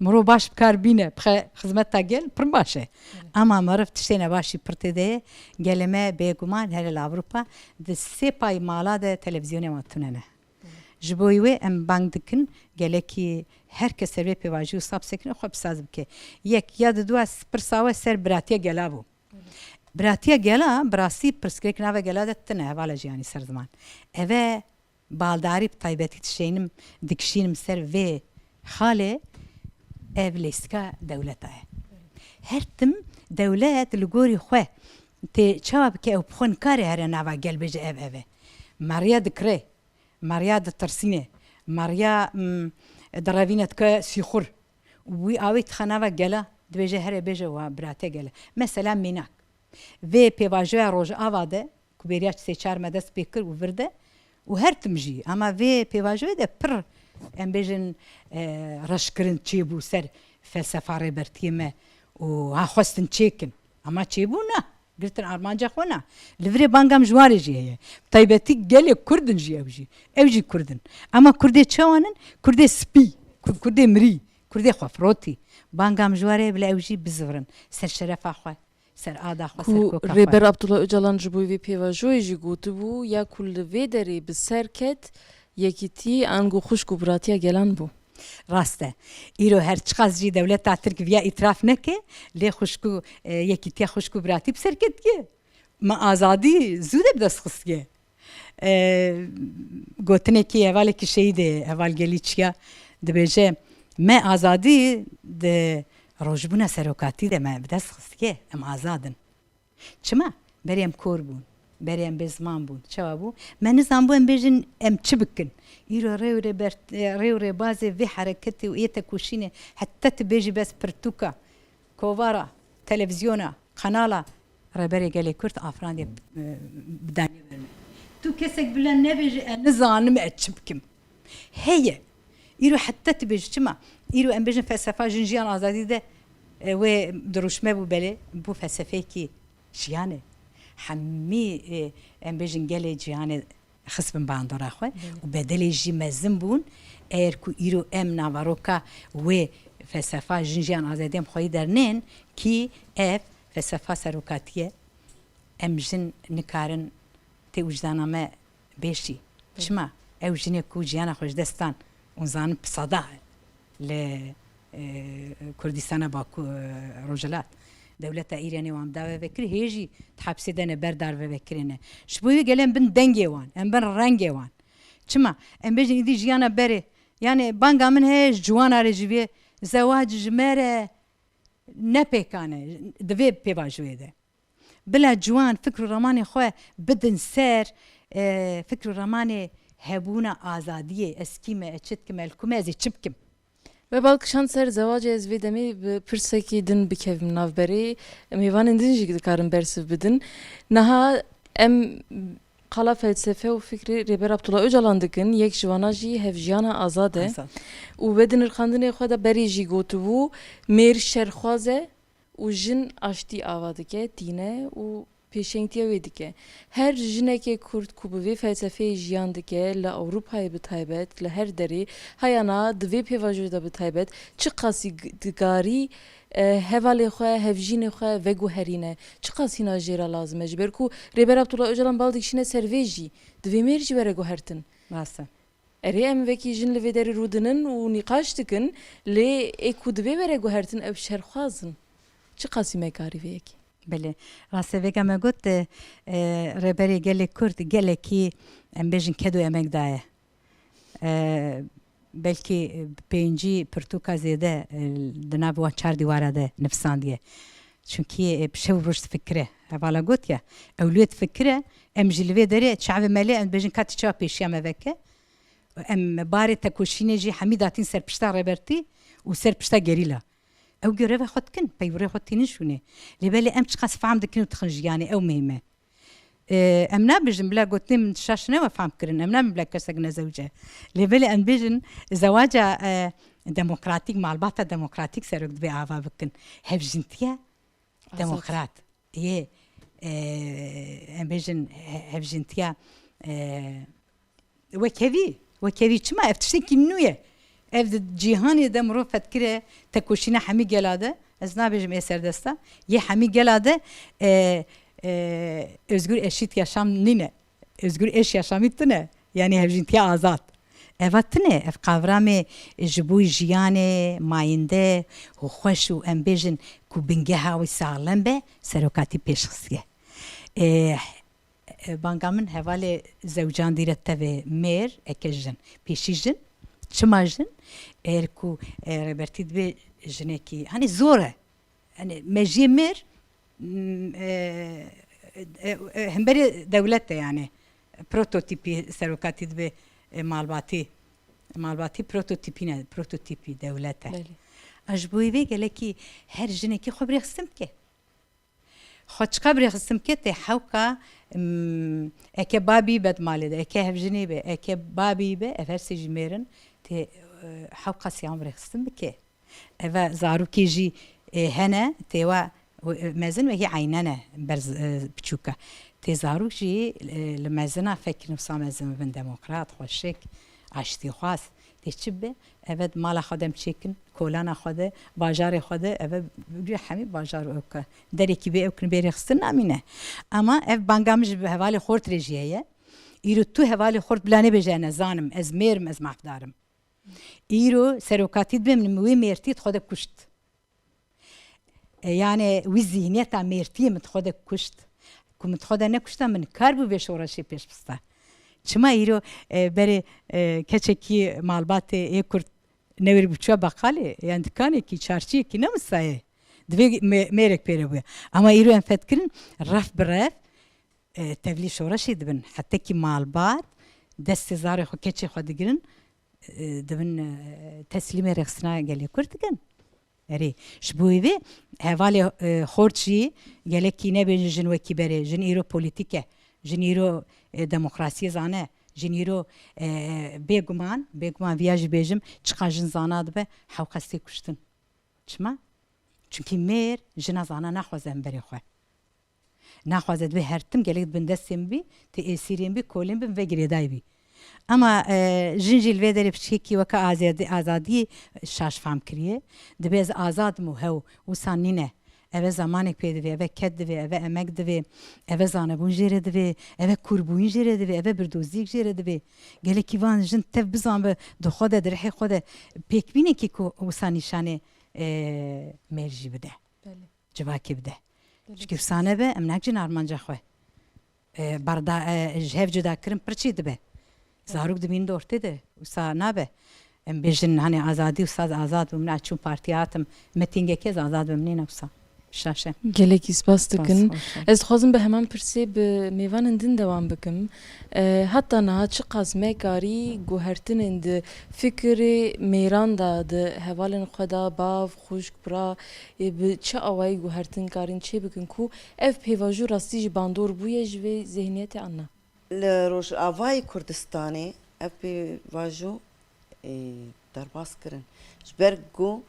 mirov baş bi kar bîne, bixe xizmeta gel, pir baş e. Ama meriv tiştê nebaş jî pir tê de ye, gelê me bêguman herê li Ewropa di sê pay mala de televîzyonê wan tune ne. Ji bo wê em bang dikin, gelekî her kes ser vê pêvajî wisa bisekine, xwe bi saz bike. Yek ya di dua pirsa we ser biratiya gela bû. Biratiya gela, bi rastî pirsgirêk nava gela de tune, hevala Jiyanî Serziman. Eve baldarî bi taybetî dişeynim, dikişînim ser vê xalê, ev lîstika dewleta ye. Her tim dewlet li gorî xwe tê çawa bike, ew bi xwe nikare here nava gel bêje ev ev e. Meriya dikire, meriya ditirsîne, meriya, mm, direvîne dike sîxur. Wî awê dixe nava gela, dibêje here bêje wa birate gele. Mesela mînak. Vê pêvajoya Rojava de, ku bêriya sê çar me dest pê kir û vir de, û her tim jî, ama vê pêvajoyê de pir, em bêjin, e, reşkirin çêbû ser felsefa rêbertiyê me û ha xwestin çêkin. Ama çêbû na. Girtin armanca xwe na. Li virê banga min ji warê jî heye. Taybetî gelê Kurd in jî ew jî. Ew jî Kurd in. Ama Kurdê çawan in? Kurdê spî, Kur-, Kurdê mirî, Kurdê xwefirotî. Banga min ji warê bila ew jî bizivirin. Ser şerefa xwe, ser ada xwe, ser Ku koka xwe. Rêber Abdullah Ocalan ji bo vê pêvajoyê jî gotibû, ya ku li vê derê bi ser ket, yekîtî ango xwişk û biratiya gelan bû. Rast e. Îro her çiqas jî dewleta Tirk viya îtiraf neke, lê xwişk û, e, yekîtiya xwişk û biratî bi ser ketiye. Me azadî zû de bi dest xistiye. E, gotinekî hevalekî şehîdê, heval Gelî Çiya dibêje, me azadî di rojbûna serokatî de me bi dest xistiye. Em azad in. Çima? Berê em kor bûn. Berê em bê ziman bûn. Çawa bû? Me nizanbû em bêjin em çi bikin. Îro rê û rêber-, rê û rêbazê vê hereketê û ê tekoşînê heta tu bêjî bes pirtûka, kovara, televîzyona, kanala Rêberê Gelê Kurd afirandiye, e, bi danî ber me. Tu kesek bila nebêje ez nizanim ez çi bikim. Heye. Îro heta tu bêjî çima? Îro em bêjin felsefa Jin Jiyan Azadî de, e, wê dirûşme bû belê, bû felsefeyekî jiyanê. Hemî, e, em bêjin gelê cîhanê xistbin bandora xwe Belê. û bedelê jî mezin bûn. Eger ku îro em naveroka wê felsefa Jin Jiyan Azadî em xweyî dernên, kî ev felsefa serokatî ye, em jin nikarin tê wijdana me bêşî. Çima? Ew jinê ku jiyana xwe ji dest dan û zanin pisada li, e, Kurdistana Baku-, e, Rojhilat. Dewleta Îranê wan bi dawê vekirî, hê jî di hepsê de ne, ber darve vekirê ne. Ji bo wê gele em bin dengê wan, em bin rengê wan. Çima? Em bêjin îdî jiyana berê. Yani banga min heye ji ciwana re jî vê zewac ji me re ne pêkan e, di vê pêvajoyê de. Bila ciwan fikr û ramanê xwe bidin ser, e, fikr û ramanê hebûna azadiyê, ez kî me, ez çi dikim, ez li ku me, ez ê çi bikim? We bal kişand ser zewacê, ez vê demê bi pirsekî din bikevim navberê. Mêvanên din jî dikarin bersiv bidin. Niha em qala felsefe û fikrê Rêber Abdullah Ocalan dikin, yek ji wana jî hevjiyana azad e. Azad. Û we di nirxandinê xwe de berê jî gotibû, mêr şerxwaz e, û jin aştî ava dike, tîne û pêşengtiya wê dike. Her jinekê Kurd ku bi vê felsefeyê jiyan dike, li Ewropayê bi taybet, li her derê, heyana di vê pêvajoyê de bi taybet, çiqasî g-, digarî, e, hevalê xwe, hevjînê xwe veguherîne, çiqas hîna jê re lazim e, ji ber ku Rêber Abdullah Ocalan bal dikişîne ser vê jî, divê mêr jî were guhertin. Rast e. Erê, em wekî jin li vê derê rûdinin û nîqaş dikin, lê ê ku divê were guhertin ew şerxwaz in. Çiqasî me karî vê yekê? Belê. Rastê vêga me got, e, e, Rêberê Gelê Kurd gelekî, em bêjin, ked û emek daye. E, belkî, e, pêncî pirtûka zêde, e, di nav wan çar dîwara de nivîsandiye. Çunkî, e, bi şev û roj difikire. Hevala got ya, ew lê difikire, em jî li vê derê çavê me lê, em dibêjin ka tu çawa pêşiya me veke. Em barê tekoşînê jî hemî datîn ser pişta Rêbertî û ser pişta gerîla. Ew göreva xwe dikin, peywirê xwe tînin şûnê. Lê belê em çiqas fehm dikin û dixin jiyanê, ew muhîm e. E, em nabêjin bila gotinê min şaş ne we fam kirin. Em nabin bila kesek nezewce. Lê belê em bêjin zewaca, e, demokratîk, malbata demokratîk serok dibê ava bikin. Hevjintiya Azad. Demokrat. Yê, e, em bêjin he-, hevjintiya, e, wekhevî. Wekhevî çima? Ev tiştekî nû ye. Ev di cîhanê de mirov fetkire tekoşîna hemî gela de. Ez nabêjim ê serdesta. Yê hemî gela de, e, e, özgür eşît yaşam nîne. Özgür eş yaşamî tune. Yanî hevjîntiya azad. Eva tune. Ev qavramê ji bo jiyanê mayînde û xweş û em bêjin ku bingeha wî saxlem be, serokatî pêş xistiye. E, e, banga min hevalê zewcan dîre tevê mêr, eke jin. Pêşî jin. Çima jin? Eger ku, e, Rêbertî dibê jinekî, hani zor e. Hani mejiyê mêr, m, e, e, e, hemberê dewlet e yani. Prototîpî serokatî dibe, e, malbatî. Malbatî prototîpî ne, prototîpî dewlet e. Belê. A ji bo vê gelekî her jinekî xwe birêxistin bike. Xwe çiqa birêxistin bike tê hewka, m, eke babî be di malê de, eke hevjinê be, eke babî be, ev her sê jî mêr in, tê, e, hewka siyan birêxistin bike. Eve zarokê jî, e, hene, tê we, e, mezin wekî eynen e, berz, e, piçûk e. Tê zarok jî, e, li mezina fekirin wisa mezin bibin demokrat, xweşik, aştîxwaz. Tê çi bibe? Eve di mala xwe de em çêkin, kolana xwe de, bajarê xwe de, eve bi hemî bajar û ew ke derekî bê ew kin bê rêxistin namîne. Ama ev banga min ji hevalê xort re jî heye. Îro tu hevalê xort bila nebêje ez nezanim, ez mêr im, ez mafdar im. Îro serokatî dibe min, min wê mêrtî di xwe de kuşt. E, yani wî zîhniyeta mêrtiyê min di xwe de kuşt. Ku min di xwe de nekuşta, min kar bû vê şoreşê pêş bista. Çima îro, e, berê, e, keçekî malbatê yê Kurd newêr bû çûya beqalê, yan dikanekî, çarçiyekî ne wisa ye. Divê me-, mêrek pê re bûye. Ama îro em fetkirin, ref bi ref, e, tevlî şoreşê dibin. Hetekî malbat, destê zarê xwe, keçê xwe digirin, e, dibin, e, teslîmê rêxistina gelê Kurd dikin. Erê, ji bo vê hevalê, e, xort jî gelekî nebêjin jin wekî berê. Jin îro polîtîk e. Jin îro, e, demokrasiyê zane. Jin îro, e, bêguman, bêguman viya jî bêjim, çiqa jin zana dibe, hewqas tê kuştin. Çima? Çunkî mêr jina zana naxwaze em berê xwe. Naxwaze dibê her tim gelek di bin destê min bî, tê êsîrê min bî, kolê min bî, min ve girêdayî bî. Ama, e, jin jî li vê derê piçekî weke azadî, azadiyê şaş fam kiriye. Dibê ez azad im û hew, wisa nîne. Eve zemanek pê divê, eve ked divê, eve emek divê, eve zanebûn jê re divê, eve kûrbûyîn jê re divê, eve birdoziyek jê re divê. Gelekî van jin tev bizanbe di xwe de, di rihê xwe de pêkbînekî ku wisa nîşanê, e, mêr jî bide. Belê. Civakê bide. Belê. Çikî wisa nebe, em nakin armanca xwe. E, barda, e, ji hev cuda kirin pir çê dibe. Zarok dibînin di ortê de, wisa nabe. Em bêjin, hani azadî û saz azad bû, min a çûn partiya hatim, mitîngekê ez azad bim, nîne wisa. Şaş e. Gelekî spas dikin. Spas, xweş e. Ez dixwazim bi heman pirsê bi mêvanên din dewam bikim. E, heta niha çiqas me karî guhertinên di fikirê mêran de, di hevalên xwe de, bav, xwişk, bira, ê bi çi awayî guhertin karîn çêbikin ku ev pêvajo rastî jî bandor bûye ji vê zêhniyetê an na? Li Rojavayê Kurdistanê ev pêvajo, ê, derbas kirin. Ji ber ku,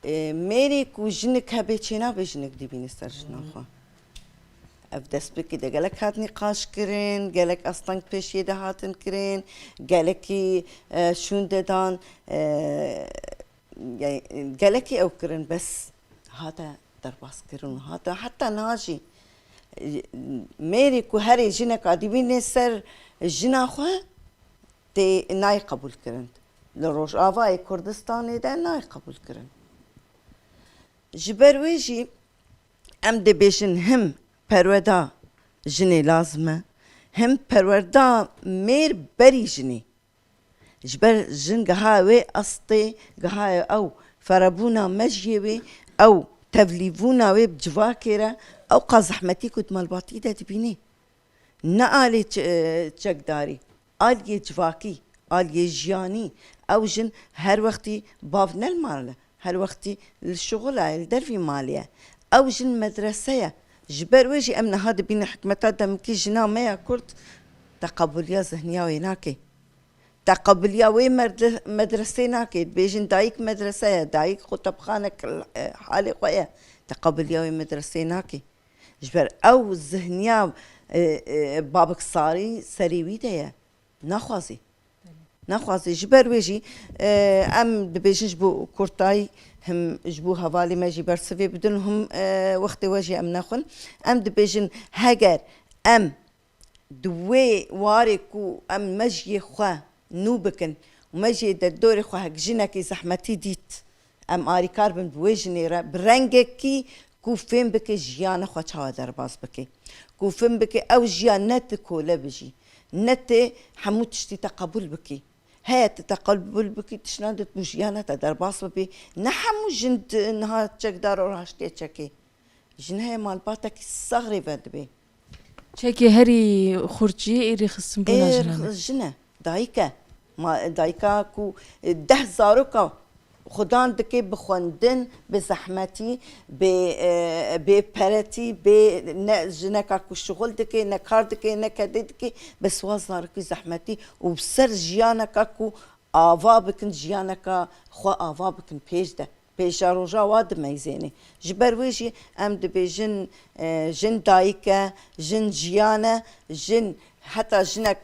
ê, mêrê ku jinik hebe çênabe jinik dibîne ser jina xwe. Ev destpêkê de gelek hat nîqaş kirin, gelek asteng pêşiyê de hatin kirin, gelekî, e, şûn de dan, e, yani, gelekî ew kirin, bes hate derbas kirin û hate, heta niha jî, e, mêrê ku herê jineka dibîne ser jina xwe, tê nayê qebûl kirin. Li Rojavayê Kurdistanê de nayê qebûl kirin. Ji ber wê jî em dibêjin him perweda jinê lazim e, him perweda mêr berî jinê. Ji ber jin giha wê astê, giha ew ferebûna mejiyê wê, ew tevlîbûna wê bi civakê re, ew qas zehmetî ku di malbatî de dibînî. Ne alê ç-, e, çekdarî, aliyê civakî, aliyê jiyanî. Ew jin her wextî bav ne li mal e, her wextî li şixula ye, li dervî malê ye. Ew jin medrese ye, Ji ber wê jî em niha dibînin hikûmeta demkî jina me ya Kurd teqebûliya zihniya wê nake. Teqebûliya wê merde-, medresê nake. Dibêjin dayik medrese ye, dayik qutebxanek, e, halê xwe ye. Teqebûliya wê medresê nake. Ji ber ew zihniya, e, e, babiksarî serê wî de ye. Naxwazî. Naxwazî. Ji ber wê jî, e, em dibêjin ji bo kurtayî him ji bo hevalê me jî bersivê bidin û him, e, wextê we jî em nexwin. Em dibêjin heger em di wê warê ku em mejiyê xwe nû bikin û mejiyê de dorê xwe hek jinekî zehmetî dît, em arîkar bin bi wê jinê re, bi rengekî ku fêm bike jiyana xwe çawa derbas bike. Ku fêm bike ew jiyan ne ti kole bijî, ne ti hemû tiştî te qebûl bikî. Heye ti te qebûl bikî, tiştna di bo jiyana te derbas bibî. Ne hemû jin di niha çekdar û raştiye çekê. Jin heye malbatekî sax rê vedibê. Çekê herî xurt jî êrî xistinbûna Ê, jinan e. Jin e, dayik e. Ma, dayika ku, e, deh zaroka xudan dike bi xwendin, bi zehmetî, bi, e, bê peretî, bê ne jineka ku şixul dike, ne kar dike, ne kedê dike, bi siwa zarokî zehmetî û bi ser jiyaneka ku ava bikin, jiyaneka xwe ava bikin pêş de. Pêşeroja wa dimeyzêne. Ji ber wê jî em dibêjin, e, jin dayik e, jin jiyan e, jin heta jinek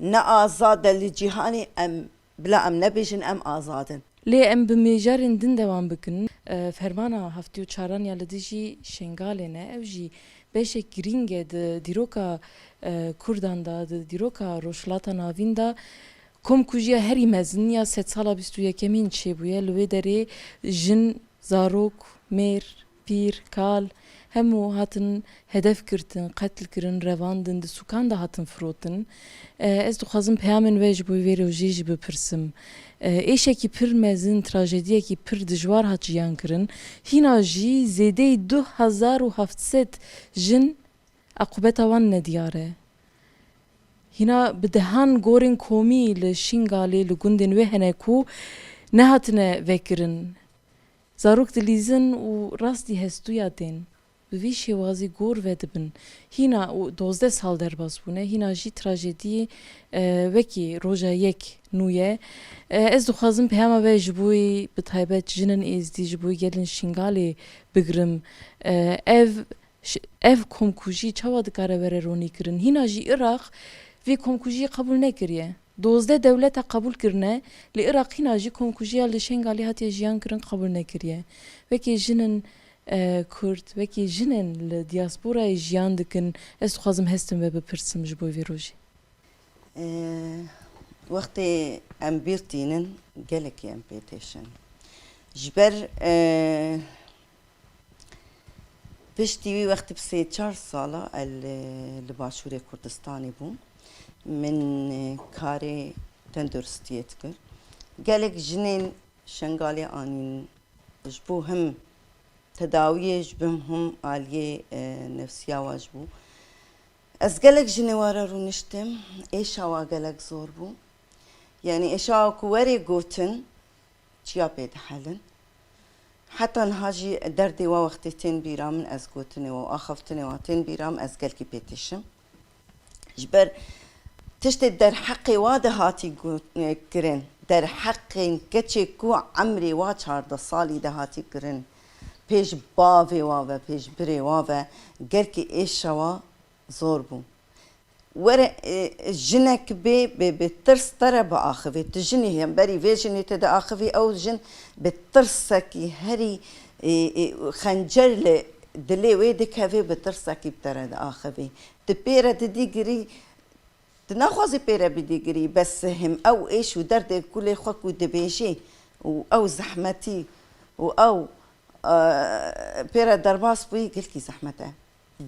ne azad e li cîhanê, em bila em nebêjin em azad in. Lê em bi mêjarên din dewam bikin. E, fermana heftê û çaran ya li dijî Şengalê ne, ew jî beşek girîng e di dîroka, e, Kurdan de, di dîroka Rojhilata Navîn de. Komkujiya herî mezin ya sedsala bîst û yekemîn çêbûye. Li wê derê jin, zarok, mêr, pîr, kal, hemû hatin hedef girtin, qetil kirin, revandin, di sûkan de hatin firotin. E, ez dixwazim peyamên we ji bo vê rojê jî bipirsim. E, êşekî pir mezin, trajediyekî pir dijwar hat jiyan kirin. Hîna jî zêdeyî du hezar û heft sed jin aqûbeta wan nediyar e. Hîna bi dehan gorên komî li Şingalê, li gundên wê hene ku nehatine vekirin. Zarok dilîzin û rastî hestûya tên. Bi vî şêwazî gor vedibin. Hîna û dozdeh sal derbas bûne, hîna jî trajediyê, e, wekî roja yek nû ye. E, ez dixwazim peyama we ji bo, bi taybet jinên êzdî, ji bo gelên Şingalê bigirim. E, ev Ş-, ev komkujî çawa dikare were ronîkirin? Hîna jî Iraq vê komkujiyê qebûl nekiriye. Dozdeh dewleta qebûl kirine, lê Iraq hîna jî komkujiya li Şengalê hatiye jiyan kirin qebûl nekiriye. Wekî jinên, e, Kurd, wekî jinên li diyasporayê jiyan dikin, ez dixwazim hestin we bipirsim ji bo vê rojê. Ee, wextê em bîr tînin, gelekî em pê têşin. Ji ber, ee, piştî wî wextî bi sê çar sala ez li, li Başûrê Kurdistanê bûm. Min, ee, karê tenduristiyê dikir. Gelek jinên Şengalê anîn ji bo him tedawiyê, ji bo him aliyê, e, nefsiya wa ji bo. Ez gelek jinê wa re rûniştim, êşa wa gelek zor bû. Yanî êşa wa ku werê gotin, çiya pê dihelin. Heta niha jî derdê wa wextê tên bîra min, ez gotinê wa û axaftinê wa tên bîra min, ez gelkî pê têşim. Ji ber tiştê derheqê wa de hatî gu-, e, kirin, derheqên keçê ku emrê wa çardeh salî de hatî kirin, pêş bavê wa ve, pêş birê wa ve, gelkî êşa wa zor bû. Were, e, jinek bê, bi, bi tirs te re biaxivê. Tu jinê hemberî vê jinê te diaxivî, ew jin bi tirsekî herî, e, e, xencer li dilê wê dikeve, bi tirsekî bi te re diaxivî. Tu pê re didigirî, tu naxwazî pê re bidigirî, bes him ew êş û derdê kulê xwe ku dibêjê û ew zehmetî û ew, e, pê re derbas bûyî, gelkî zehmet e.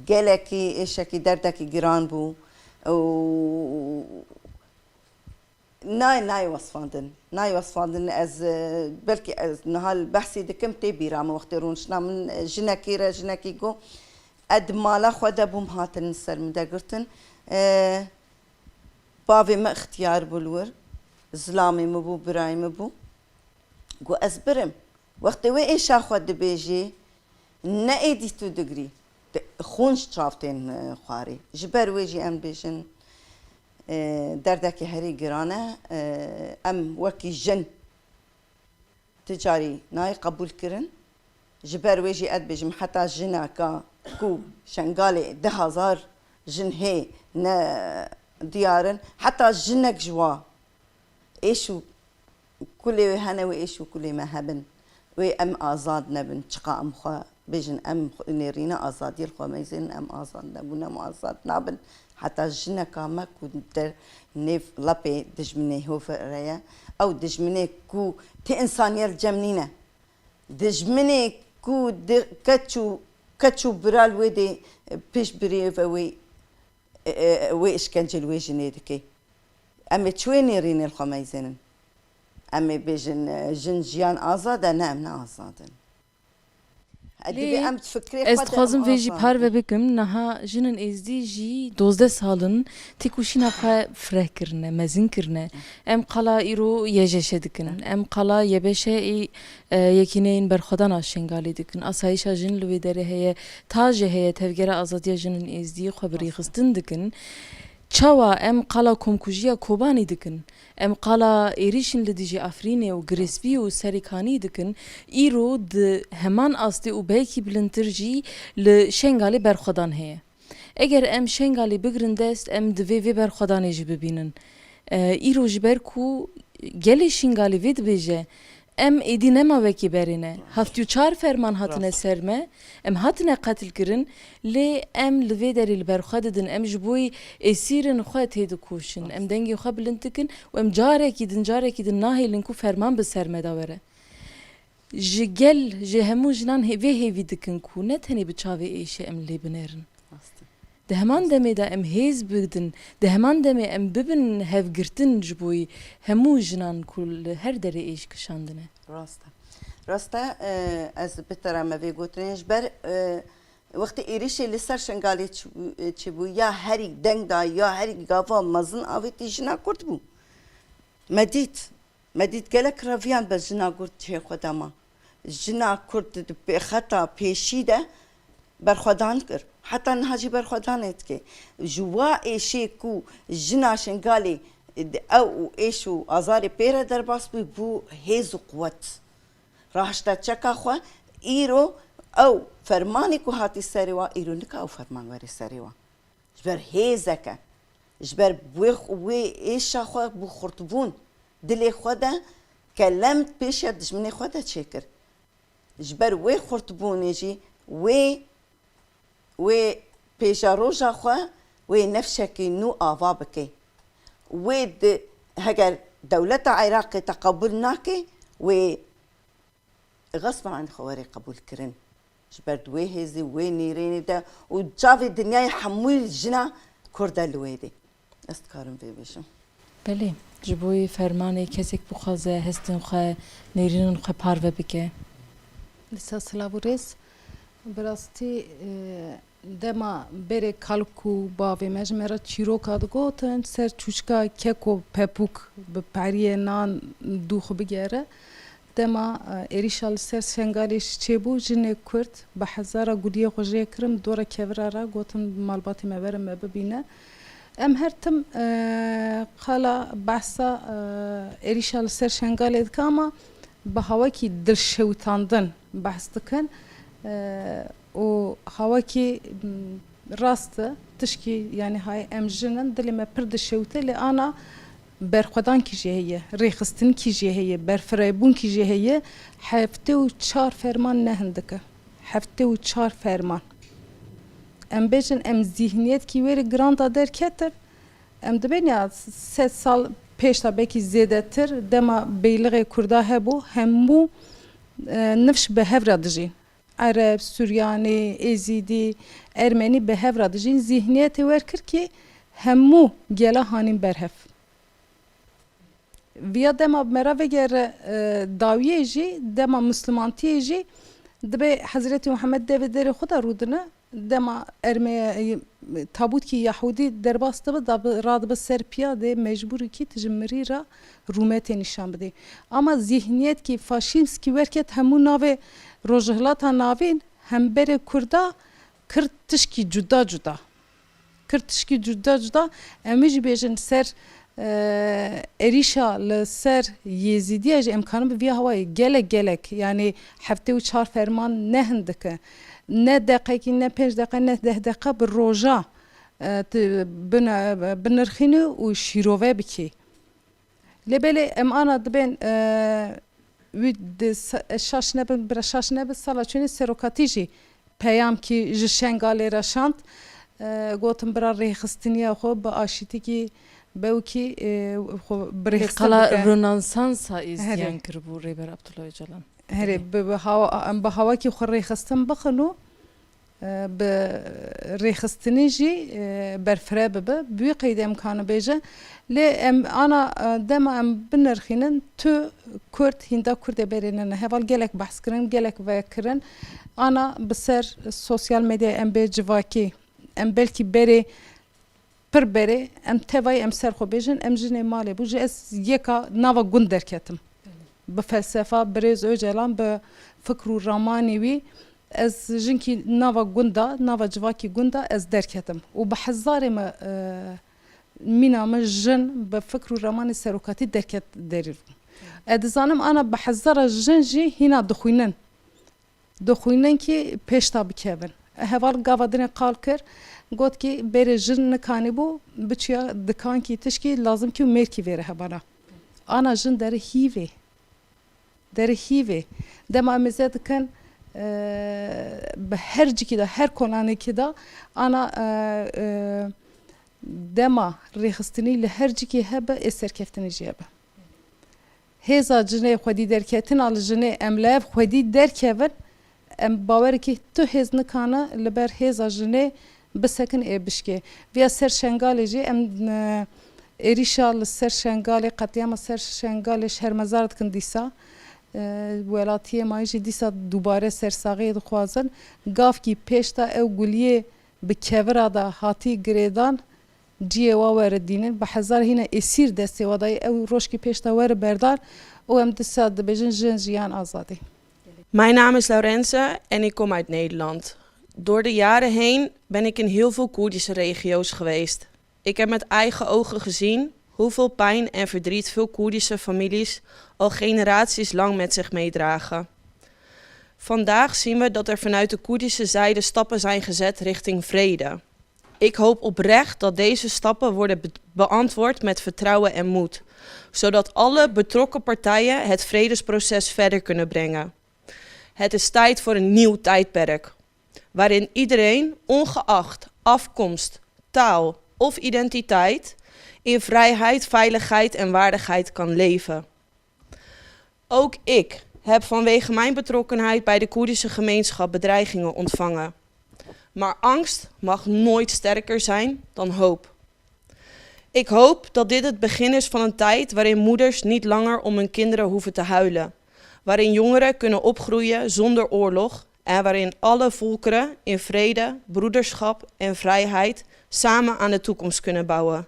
Gelekî êşekî derdekî giran bû û nayê, nayê wesfandin. Nayê wesfandin. Ez, e, belkî ez niha li behsê dikim, tê bîra min wextê rûniştina min, e, jinekî re, jinekî got, ez di mala xwe de bûm, hatin li ser min de girtin. E, bavê min ixtiyar bû li wir. Zilamê min bû, birayê min bû. Got, ez birim. Wextê wê êşa xwe dibêjê, ne êdî tu digirî. Xûn ji çav tên, e, xwarî. Ji ber wê jî em bêjin, e, derdekî herî giran e. E, em wekî jin ti carî nayê qebûl kirin. Ji ber wê jî ez dibêjim, heta jineka ku Şengalê du hezar jin hê ne diyar in, heta jinek ji wa êş û kulê wê hene, wê êş û kulê me hebin, wê em azad nebin. Çiqa em xwe bêjin, em xwe nêrîna azadiyê li xwe meyzênin, em azad nebûn, em azad nabin. Heta jineka me ku der nêv lepê dijminê hov re ye, ew dijminê ku ti însaniyê li cem nîne, dijminê ku di keç û, keç û bira li wê dê pêşbirî ve wê, e, e, wê îşkence li wê jinê dike. Em ê çi wê nêrînê li xwe meyzênin? Em ê bêjin, e, jin jiyan azad e? Ne, em ne azad in. E, Lê divê em fikrê ez xwe de dixwazim em vê jî azad parve in. Bikim. Niha jinên êzdî jî dozdeh sal in têkoşîna xwe fireh kirine, mezin kirine. Em qala îro Y J Ş dikin. Em qala Y B Ş ê, e, Yekîneyên Berxwedana Şengalê dikin. Asayîşa jin li wê derê heye, taje heye, Tevgera Azadiya Jinên Êzdî xwe bi rêxistin dikin. Çawa em qala komkujiya Kobanî dikin? Em qala êrîşên li dijî Efrînê û Girêsbî û Serîkanî dikin. Îro di heman astê û belkî bilindtir jî li Şengalê berxwedan heye. Eger em Şengalê bigirin dest, em divê vê berxwedanê jî bibînin. E, îro ji ber ku gelê Şingalê vê dibêje, em êdî nema wekî berê ne. Heftê û çar ferman hatine ser me, em hatine qetilkirin, lê em li vê derê li ber xwe didin, em ji bo êsîrin xwe têdikoşin, em dengê xwe bilind dikin û em carekî din, carekî din nahêlin ku ferman bi ser me de were. Ji gel, ji hemû jinan hê-, vê hêvî dikin ku ne tenê bi çavê êşê em lê binêrin. Rast e. Di heman demê de em hêz bidin, di heman demê em bibin hevgirtin ji bo hemû jinan ku li her derê êş kişandine. Rast e. Rast e, e, ez bi te re me vê gotinê ji ber, e, wextê êrîşê li ser Şengalê çi-, çêbû, ya herî deng da, ya herî gava mezin avêtî jina Kurd bû. Me dît. Me dît gelek reviyan be jina Kurd cihê xwe de ma. Jina Kurd di pê-, xeta pêşî de berxwedan kir. Heta niha jî berxwedanê dike. Ji wa êşê ku jina Şingalê, ew û êş û azarê pê re derbas bû, bû hêz û quwet. Rahişte çeka xwe, îro ew fermanê ku hatî serê wa, îro nika ew ferman werê serê wa. Ji ber hêzeke, ji ber wê, wê êşa xwe bû xurtbûn, dilê xwe de kelem pêşiya dijminê xwe de çêkir. Ji ber wê xurtbûnê jî wê, wê pêşeroja xwe wê nefşekî nû ava bike. Wê di, heger dewleta Iraqê te qebûl nake, wê Xesben an xwe were qebûlkirin. Ji ber di wê hêzê, wê nêrînê de û çavê dinyayê hemû jina Kurd e li wê dê. Ez dikarim vê bêjim. Belê, ji bo yê fermanê kesek bixwaze hestên xwe, nêrînên xwe parve bike. Lisa silav û rêz. Bi rastî, e, Dema berê kalk û bavê me ji me re çîroka digotin, ser çûçka keko pepûk bi periyê nan dû xwe bigere. Dema, e, êrîşa li ser Şengalê çêbû, jinê Kurd bi hezara guliyê xwe jê kirin, bi dora kevira re gotin, malbatê me verin me bibîne. Em her tim, e, qala behsa, e, êrîşa li ser Şengalê dikin, ama bi hawekî dilşewitandin behs dikin, e, û hawekî, m, rast e, tişkî, yanî hay em jin in, dilê me pir dişewite, lê ana berxwedankî jê heye, rêxistinkî jê heye, berfirehbûnkî jê heye, heftê û çar ferman ne hindik e. Heftê û çar ferman. Em bêjin, em zîhniyetkî wê rê giran da derketin, Em dibên ya sed sal pêş de, belkî zêdetir, dema beylixê Kurda hebû, hemû, e, nifş bi hev re dijîn. Ereb, Suryanî, Êzîdî, Ermenî bi hev re dijîn. Zîhniyetê wer kir kî hemû gela hanîn ber hev. Viya dema me re vegere, e, dawiyê jî, dema Mislimantiyê jî, dibê Hezretî Muhammed devê derê xwe de rûdine, dema ermeye, e, tabûtkî Yahûdî derbas dibe, da bi, radibe ser piya dê mecbûrî kî tu ji mirî re rûmetê nîşan bidî. Ama zîhniyetkî faşîstkî werket hemû navê Rojhilata Navîn, hemberê Kurda, kir tişkî cuda cuda. Kir tişkî cuda cuda, em ê jî bêjin ser, e, êrîşa li ser Yêzîdiya jî em karin bi vî hawayê gelek gelek, yanî heftê û çar ferman ne hindik e. Ne deqekî, ne pênc deqe, ne deh deqe bi roja, e, tu bine-, binirxînî û şîrove bikî. Lê belê em ana dibên, e, wî di se-, şaş nebin, bira şaş nebin, sala çûnê serokatî jî peyamkî ji Şengalê re şand. E, gotin bira rêxistiniya xwe bi aşîtikî bewkî, e, xwe bi Lê rêxistin qala bike. Ronesansa ê Herê. Ziyan kiribû Rêber Abdullah Ocalan. Herê, Herê. Bi, bi hawa, em bi hawakî xwe rêxistin bixin û e, bi rêxistinî jî, e, berfireh bibe. Bi wî qeydê em kanin bêjin. Lê em ana, e, dema em binirxînin, tu Kurd, hînda Kurdê berê nine. Heval gelek behs kirin, gelek vekirin. Ana bi ser sosyal medyayê em bê civakî. Em belkî berê pir berê, em tevayî em ser xwe bêjin, em jinê malê bû. Ji ez yeka nava gund derketim. Bi felsefa birêz Ocalan, bi fikr û ramanê wî, ez jinkî nava gunda, nava civakî gunda ez derketim. Û bi hezarê me, e, mîna min jin bi fikr û ramanê serokatî derket derî. Ez dizanim ana bi hezara jin jî hîna dixwînin. Dixwînin kî pêşta bikevin. Heval gava dinê qal kir, got kî berê jin nikanîbû, biçiya dikankî tişkî lazim kî û mêrkî vêre hebana. Ana jin deri hîvê. Deri hîvê. Dema em ê zê dikin, e, bi her cikî de, her konanekî de, ana, e, e, dema rêxistinî li her cikî hebe, ê serkeftinî jî hebe. Hêza cinê xwedî derketina li jinê em li hev xwedî derkevin, em bawerekî tu hêz nikane li ber hêza jinê bisekin ê bişkê. Viya ser Şengalê jî em, e, êrîşa li ser Şengalê, qetlîama ser Şengalê şermezar dikin dîsa. E, welatiyê me jî dîsa dubare sersaxiyê dixwazin. Gavkî pêş de ew guliyê bi kevira de hatî girêdan, ciyê wa were dînin, bi hezar hîne êsîr destê wa dayî, ew rojkî pêş de were berdar û em dîsa dibêjin jin, jiyan, azadî. Mijn naam is Laurense en ik kom uit Nederland. Door de jaren heen ben ik in heel veel Koerdische regio's geweest. Ik heb met eigen ogen gezien hoeveel pijn en verdriet veel Koerdische families al generaties lang met zich meedragen. Vandaag zien we dat er vanuit de Koerdische zijde stappen zijn gezet richting vrede. Ik hoop oprecht dat deze stappen worden be-, beantwoord met vertrouwen en moed, zodat alle betrokken partijen het vredesproces verder kunnen brengen. Het is tijd voor een nieuw tijdperk, waarin iedereen, ongeacht afkomst, taal of identiteit, in vrijheid, veiligheid en waardigheid kan leven. Ook ik heb vanwege mijn betrokkenheid bij de Koerdische gemeenschap bedreigingen ontvangen. Maar angst mag nooit sterker zijn dan hoop. Ik hoop dat dit het begin is van een tijd waarin moeders niet langer om hun kinderen hoeven te huilen, waarin jongeren kunnen opgroeien zonder oorlog en waarin alle volkeren in vrede, broederschap en vrijheid samen aan de toekomst kunnen bouwen.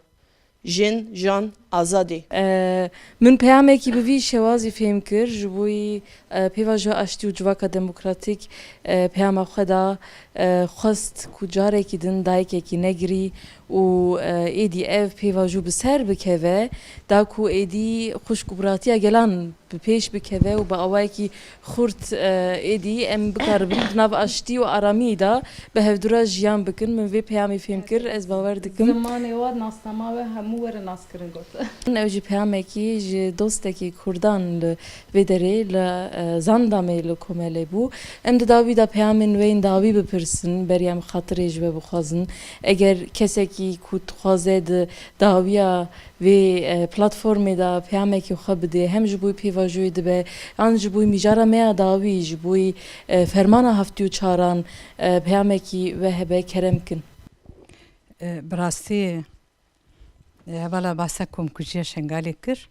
Jin, jan, azadî. E, min peyamekî bi vî şewazî fêm kir, ji bo yî, e, pêvajoya aştî û civaka demokratîk, e, peyama xwe da, e, xwest ku carekî din dayikekî negirî û, e, êdî ev pêvajo bi ser bikeve, da ku êdî xwişk û biratiya gelan bi pêş bikeve û bi awayekî xurt, e, êdî em bikaribin di nav aştî û aramiyê de bi hevdû re jiyan bikin. Min vê peyamê fêm kir, ez bawer dikim. Zimanê we, nasnama we hemû were naskirin got. Ew jî peyamekî ji dostekî Kurdan li vê derê, li, e, Zandamê li komelê bû. Em di dawî de peyamên wê yên dawî bipirsin, beriya em xatirê ji we bixwazin. Eger kesekî ku dixwaze di dawiya vê, e, platformê de peyamekî xwe bidê, hem ji bo pêvajoyê dibe, an ji bo mijara me ya dawî, ji bo, e, fermana heftê û çaran, e, peyamekî we hebe, kerem kin. E, bi rastî, e, hevala basa komkujiya Şengalê kir.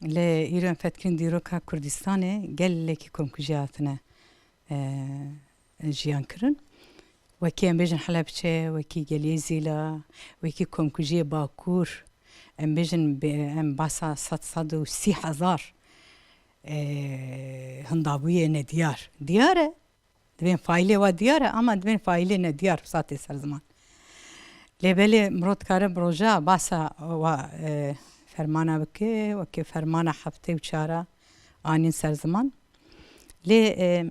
Lê îro em fedkirin dîroka Kurdistanê gelekî komkujiya hatine, e, jiyan kirin. Wekî em bêjin Helebçe, wekî Geliyê Zîla, wekî komkujiyê Bakur, em bêjin bê-, em basa sed, sed û sî hezar, e, hindabûyê nediyar. Diyar e, Divên faîlê wa diyar e, ama divên faîlê nediyar wisa tê ser ziman. Lê belê mirov dikare bi roja basa wa, e, fermana bike, wekî fermana heftê û çar a anîn ser ziman. Lê, e,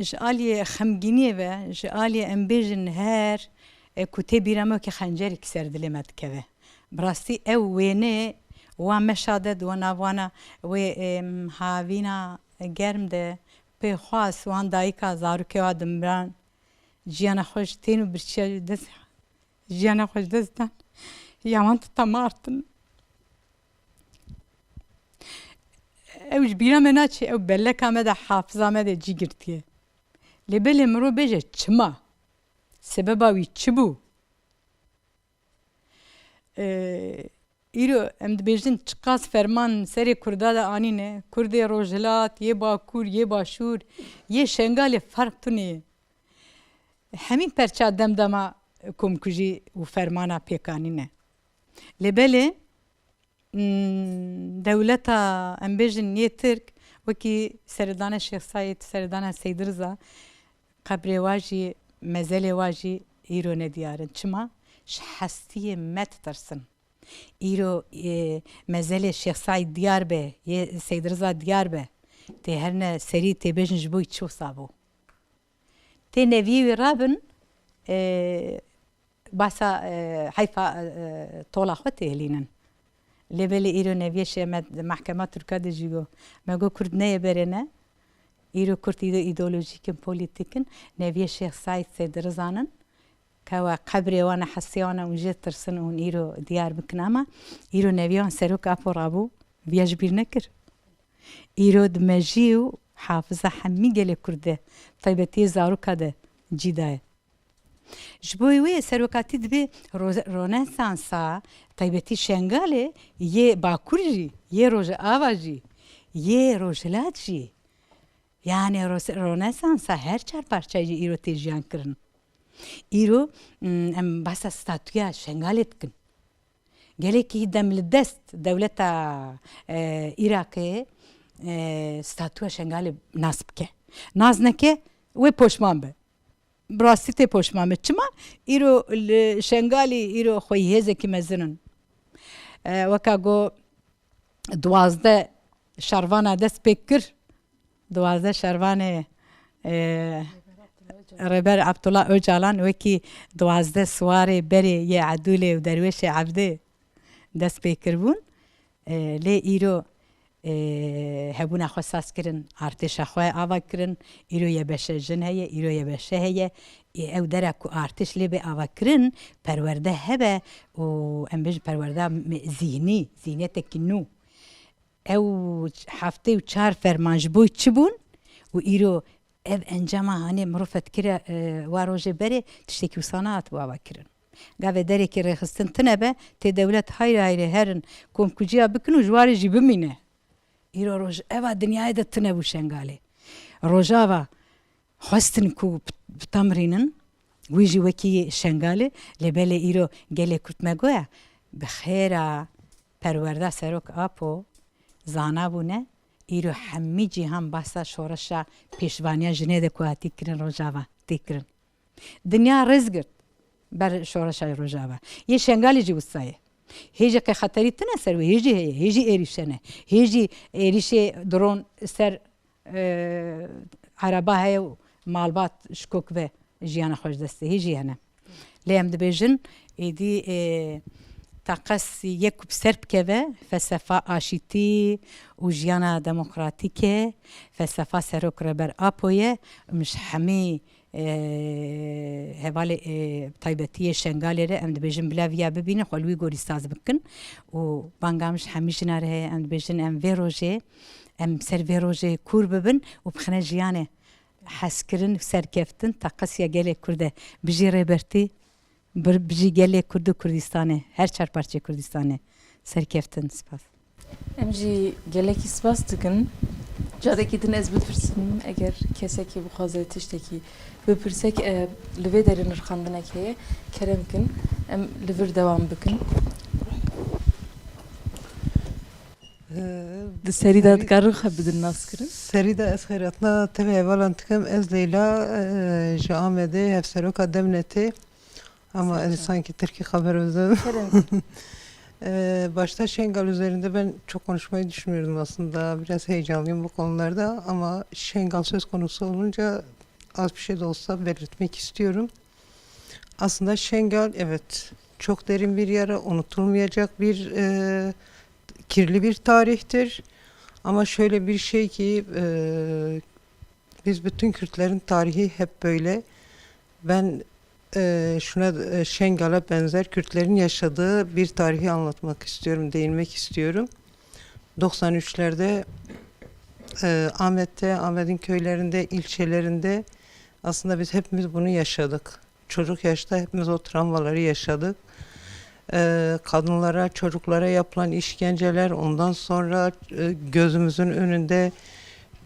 ji aliyê xemgîniyê ve, ji aliyê em bêjin her, e, ku tê bîra me wekî xencerekî ser dilê me dikeve. Bi rastî ew wêne wa meşa de di wan navana wê, em, havîna germ de pê xwast wan dayika zarokê wa dimran, jiyana xwe ji tên û birçiya ji dest, jiyana xwe ji dest dan. Ya wan di temartin. Ew ji bîra me naçe, ew belleka me de, hafiza me de cî girtiye. Lê belê mirov bêje çima? Sebeba wî çi bû? Ee, îro em dibêjin çiqas ferman serê Kurda de anîne, Kurdê Rojhilat, yê Bakur, yê Başûr, yê Şengalê ferq tune ye. Hemî perça demdema komkujî û fermana pêk anîne. Lê belê, Hmm, dewleta, em bêjin, yê Tirk, wekî seredana Şêx Saîd, seredana Seyd Riza, qebrê wa jî, mezelê wa jî îro nediyar in. Çima? Ji hestiyê me ditirsin. Îro, e, mezelê Şêx Saîd diyar be, yê Seyd Riza diyar be, tê herine serî, tê bêjin ji bo çi wisa bû. Tê neviyê wî rabin, e, basa, e, heyfa, e, tola xwe têhilînin. Lê belê îro neviyê şê me, mehkema Tirka de jî got. Me got Kurd neyê berê ne. Îro Kurd îde-, îdeolojîk in, polîtîk in. Neviyê Şêx Saîd Seydi Riza nin. Kewa qebrê wan e, hestê wan e, hûn jê tirsin, hûn îro diyar bikin. Ama îro neviya wan Serok Apo rabû, viya ji bîr nekir. Îro di mejî û hafiza hemî gelê Kurd de, taybetî yê zaroka de cî daye. Ji bo wê serokatî divê ro-, ronesansa taybetî Şengalê, yê Bakur jî, yê Rojava jî, yê Rojhilat jî, yanî ro-, ronesansa her çar parçeyê jî îro tê jiyan kirin. Îro, mm, em behsa statûya Şengalê dikin. Gelekî dem li dest dewleta, e, Iraqê, e, statûya Şengalê nas bike. Nas neke, wê poşman be. Bi rastî tê poşman be. Çima? Îro li Şengalî îro xweyî hêzekî mezin in. E, weka got, duwazdeh şervana dest pê kir. Duwazdeh şervanê, e, Rêber Abdullah Ocalan wekî duwazdeh siwarê berê yê Edûlê û Derwêşê Evdê dest pê kiribûn. E, lê îro, e, hebûna xwe saz kirin, artêşa xwe ava kirin. Îro yebeşe jin heye, îro yebeşe heye. Ê, ew dera ku artêş lê bê ava kirin, perwerde hebe û em bêjin perwerda me-, zîhnî, zîhniyetekî nû. Ew heftê û çar ferman ji bo çi bûn û îro ev encama hanê mirov fetkire, e, wa rojê berê tiştekî wisa nehatibû ava kirin. Gavê derekî rêxistin tune be, tê dewlet hayre hayre herin komkuciya bikin û ji warê jî bimîne. Îro roj eva dinyayê de tune bû Şengalê. Rojava xwestin ku bi, bi tam rînin, wî jî wekî Şengalê, lê belê îro gelê Kurd me goya, bi xêra perwerda Serok Apo zana bûne, îro hemî cîhan behsa şoreşa pêşvaniya jinê de ku hatî kirin Rojava tê kirin. Dinya rêz girt ber şoreşa Rojava. Yê Şengalê jî wisa ye. Hê jî qê xeterî tune ser wê, hê jî heye, hê jî êrîş hene. Hê jî êrîşê dron ser, e, ereba heye û malbat ji kok ve jiyana xwe ji dest dê. Hê jî hene. Lê em dibêjin, êdî, e, taqez yek ku bi ser bikeve, felsefa aşîtî û jiyana demokratîk e, felsefa Serok Rêber Apo ye, em ji hemî e, hevalê, e, taybetî yê Şengalê re em dibêjin bila viya bibînin, xwe li wî gorî saz bikin û banga min ji hemî jina re heye, em dibêjin em vê rojê, em ser vê rojê kûr bibin û bixine jiyanê hezkirin û serkeftin, teqesiya gelê Kurd e. Bijî Rêbertî, bir-, bijî gelê Kurd û Kurdistanê, her çar parçeyê Kurdistanê. Serkeftin, spas. Em jî gelekî spas dikin. Carekî din ez bipirsim, eger kesekî bixwaze tiştekî bipirse, e, li vê derê nirxandinek heye, kerem kin, em li vir dewam bikin. Di serî de dikarin xwe bidin naskirin? Serî de ez xeyratna tevî hevalan dikim. Ez Leyla, e, ji Amedê, hevseroka Demnetê. Ama ez sanki Tirkî xeber özüm. Kerem. E, başta Şengal üzerinde ben çok konuşmayı düşünmüyordum aslında. Biraz heyecanlıyım bu konularda ama Şengal söz konusu olunca az bir şey de olsa belirtmek istiyorum. Aslında Şengal, evet, çok derin bir yara, unutulmayacak bir, e, kirli bir tarihtir. Ama şöyle bir şey ki, e, biz bütün Kürtlerin tarihi hep böyle. Ben, e, şuna, e, Şengal'a benzer Kürtlerin yaşadığı bir tarihi anlatmak istiyorum, değinmek istiyorum. Doksan üçlerde, e, Ahmet'te, Ahmet'in köylerinde, ilçelerinde aslında biz hepimiz bunu yaşadık. Çocuk yaşta hepimiz o travmaları yaşadık. Ee, kadınlara, çocuklara yapılan işkenceler, ondan sonra, e, gözümüzün önünde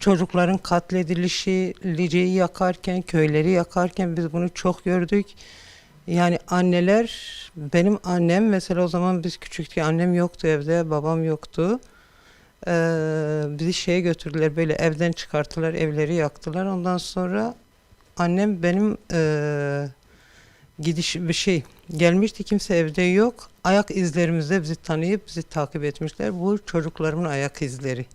çocukların katledilişi, Lice'yi yakarken, köyleri yakarken biz bunu çok gördük. Yani anneler, benim annem mesela, o zaman biz küçüktük, annem yoktu evde, babam yoktu. Ee, bizi şeye götürdüler, böyle evden çıkarttılar, evleri yaktılar. Ondan sonra annem benim, e, gidiş, bir şey, gelmişti, kimse evde yok. Ayak izlerimizde bizi tanıyıp bizi takip etmişler. Bu çocuklarımın ayak izleri.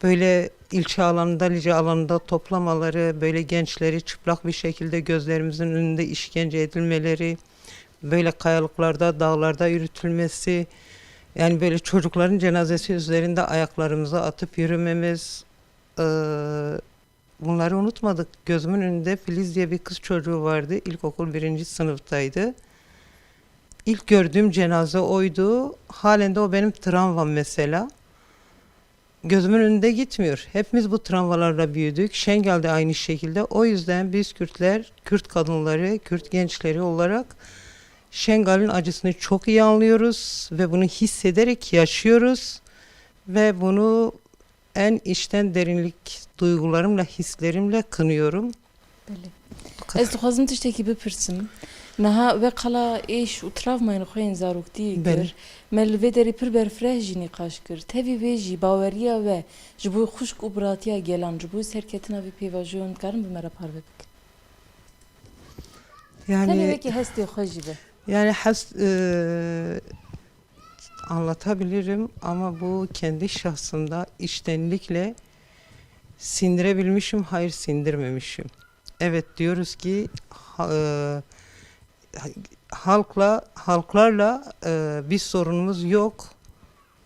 Böyle ilçe alanında, Lice alanında toplamaları, böyle gençleri çıplak bir şekilde gözlerimizin önünde işkence edilmeleri, böyle kayalıklarda, dağlarda yürütülmesi, yani böyle çocukların cenazesi üzerinde ayaklarımızı atıp yürümemiz, e, bunları unutmadık. Gözümün önünde Filiz diye bir kız çocuğu vardı. İlkokul birinci sınıftaydı. İlk gördüğüm cenaze oydu. Halen de o benim travmam mesela. Gözümün önünde gitmiyor. Hepimiz bu travmalarla büyüdük. Şengal de aynı şekilde. O yüzden biz Kürtler, Kürt kadınları, Kürt gençleri olarak Şengal'in acısını çok iyi anlıyoruz ve bunu hissederek yaşıyoruz. Ve bunu en içten derinlik duygularımla, hislerimle kınıyorum. Belê. Bu kadar. Ez dixwazim tiştekî bipirsim. Niha we qala êş û travmayên xwe yên zaroktiyê kir. Belê. Me li vê derê pir berfireh jî nîqaş kir. Tevî wê jî baweriya we ji bo xwişk û biratiya gelan, ji bo serketina vê pêvajoyan dikarin bi me re parve bikin? Yani, tenê wekî hestê xwe jî be. Yani hest, e, anlatabilirim ama bu kendi şahsımda içtenlikle sindirebilmişim, hayır sindirmemişim. Evet, diyoruz ki ha-, e, halkla, halklarla, e, bir sorunumuz yok.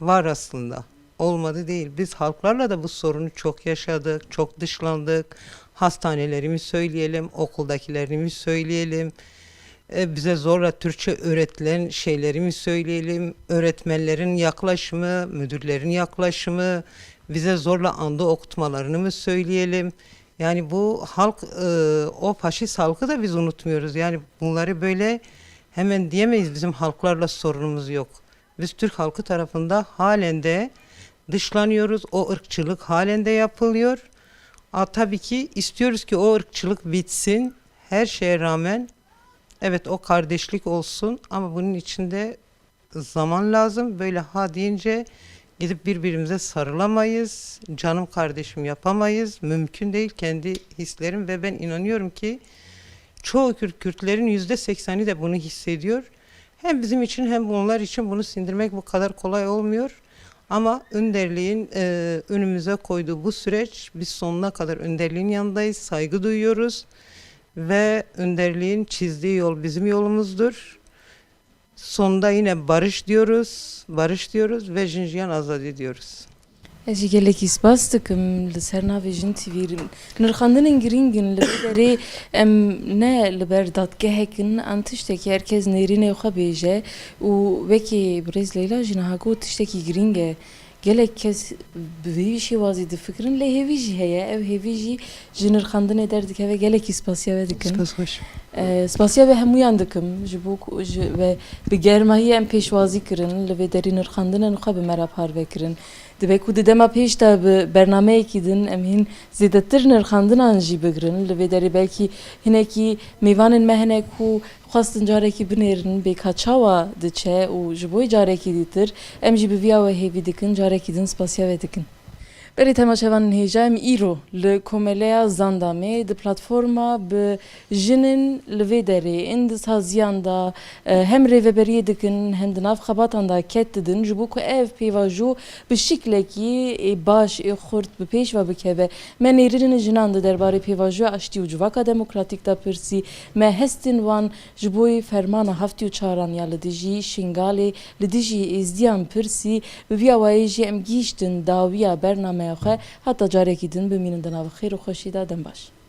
Var aslında. Olmadı değil. Biz halklarla da bu sorunu çok yaşadık, çok dışlandık. Hastaneleri mi söyleyelim, okuldakilerini mi söyleyelim? E, bize zorla Türkçe öğretilen şeyleri mi söyleyelim? Öğretmenlerin yaklaşımı, müdürlerin yaklaşımı, bize zorla andı okutmalarını mı söyleyelim? Yani bu halk, e, o faşist halkı da biz unutmuyoruz. Yani bunları böyle hemen diyemeyiz, bizim halklarla sorunumuz yok. Biz Türk halkı tarafında halen de dışlanıyoruz. O ırkçılık halen de yapılıyor. A, tabii ki istiyoruz ki o ırkçılık bitsin. Her şeye rağmen, evet, o kardeşlik olsun ama bunun içinde zaman lazım. Böyle ha deyince gidip birbirimize sarılamayız. Canım kardeşim yapamayız. Mümkün değil. Kendi hislerim ve ben inanıyorum ki çoğu Kürt, Kürtlerin yüzde sekseni de bunu hissediyor. Hem bizim için hem onlar için bunu sindirmek bu kadar kolay olmuyor. Ama önderliğin, e, önümüze koyduğu bu süreç, biz sonuna kadar önderliğin yanındayız, saygı duyuyoruz ve önderliğin çizdiği yol bizim yolumuzdur. Sonunda yine barış diyoruz, barış diyoruz ve jin jiyan azadî diyoruz. Ez jî gelekî spas dikim li ser navê Jin T V. Nirxandinên girîng in li vê derê, em ne li ber dadgehek in, an tiştekî her kes nêrînê xwe bêje û wekî birêz Leyla jî niha got, tiştekî girîng e. Gelek kes bi vî şêwazî difikirin, lê hêvî jî heye. Ev hêvî jî ji nirxandinê derdikeve. Gelekî spasiya we dikim. Spas xweş. Ee, spasiya we hemûyan dikim. Ji bo ku, ji, we bi germahiyê em pêşwazî kirin, li vê derî nirxandinên xwe bi me re parve kirin. Dibe ku di dema pêş de bi bernameyekî din em hîn zêdetir nirxandinan jî bigirin. Li vê derê belkî hinekî mêvanên me hene ku xwestin carekî binêrin bê ka çawa diçe û ji bo carekî dîtir em jî bi viya we hêvî dikin, carekî din spasiya we dikin. Belê temaşevanên hêja, em îro li Komeleya Zandamê di platforma bi jinên li vê derê ên di saziyan de, e, hem rêveberiyê dikin, hem di nav xebatan de ket didin, ji bo ku ev pêvajo bi şiklekî ê baş, ê xurt bi pêş ve bikeve. Me nêrînên jinan di derbarê pêvajoya aştî û civaka demokratîk de pirsî, me hestên wan ji bo fermana heftê û çaran ya li dijî Şingalê, li dijî Êzdiyan pirsî. Bi vî awayî jî em gihîştin dawiya bernameya xwe. Heta carekî din bimînin di nav xêr û xweşî de. Dem baş.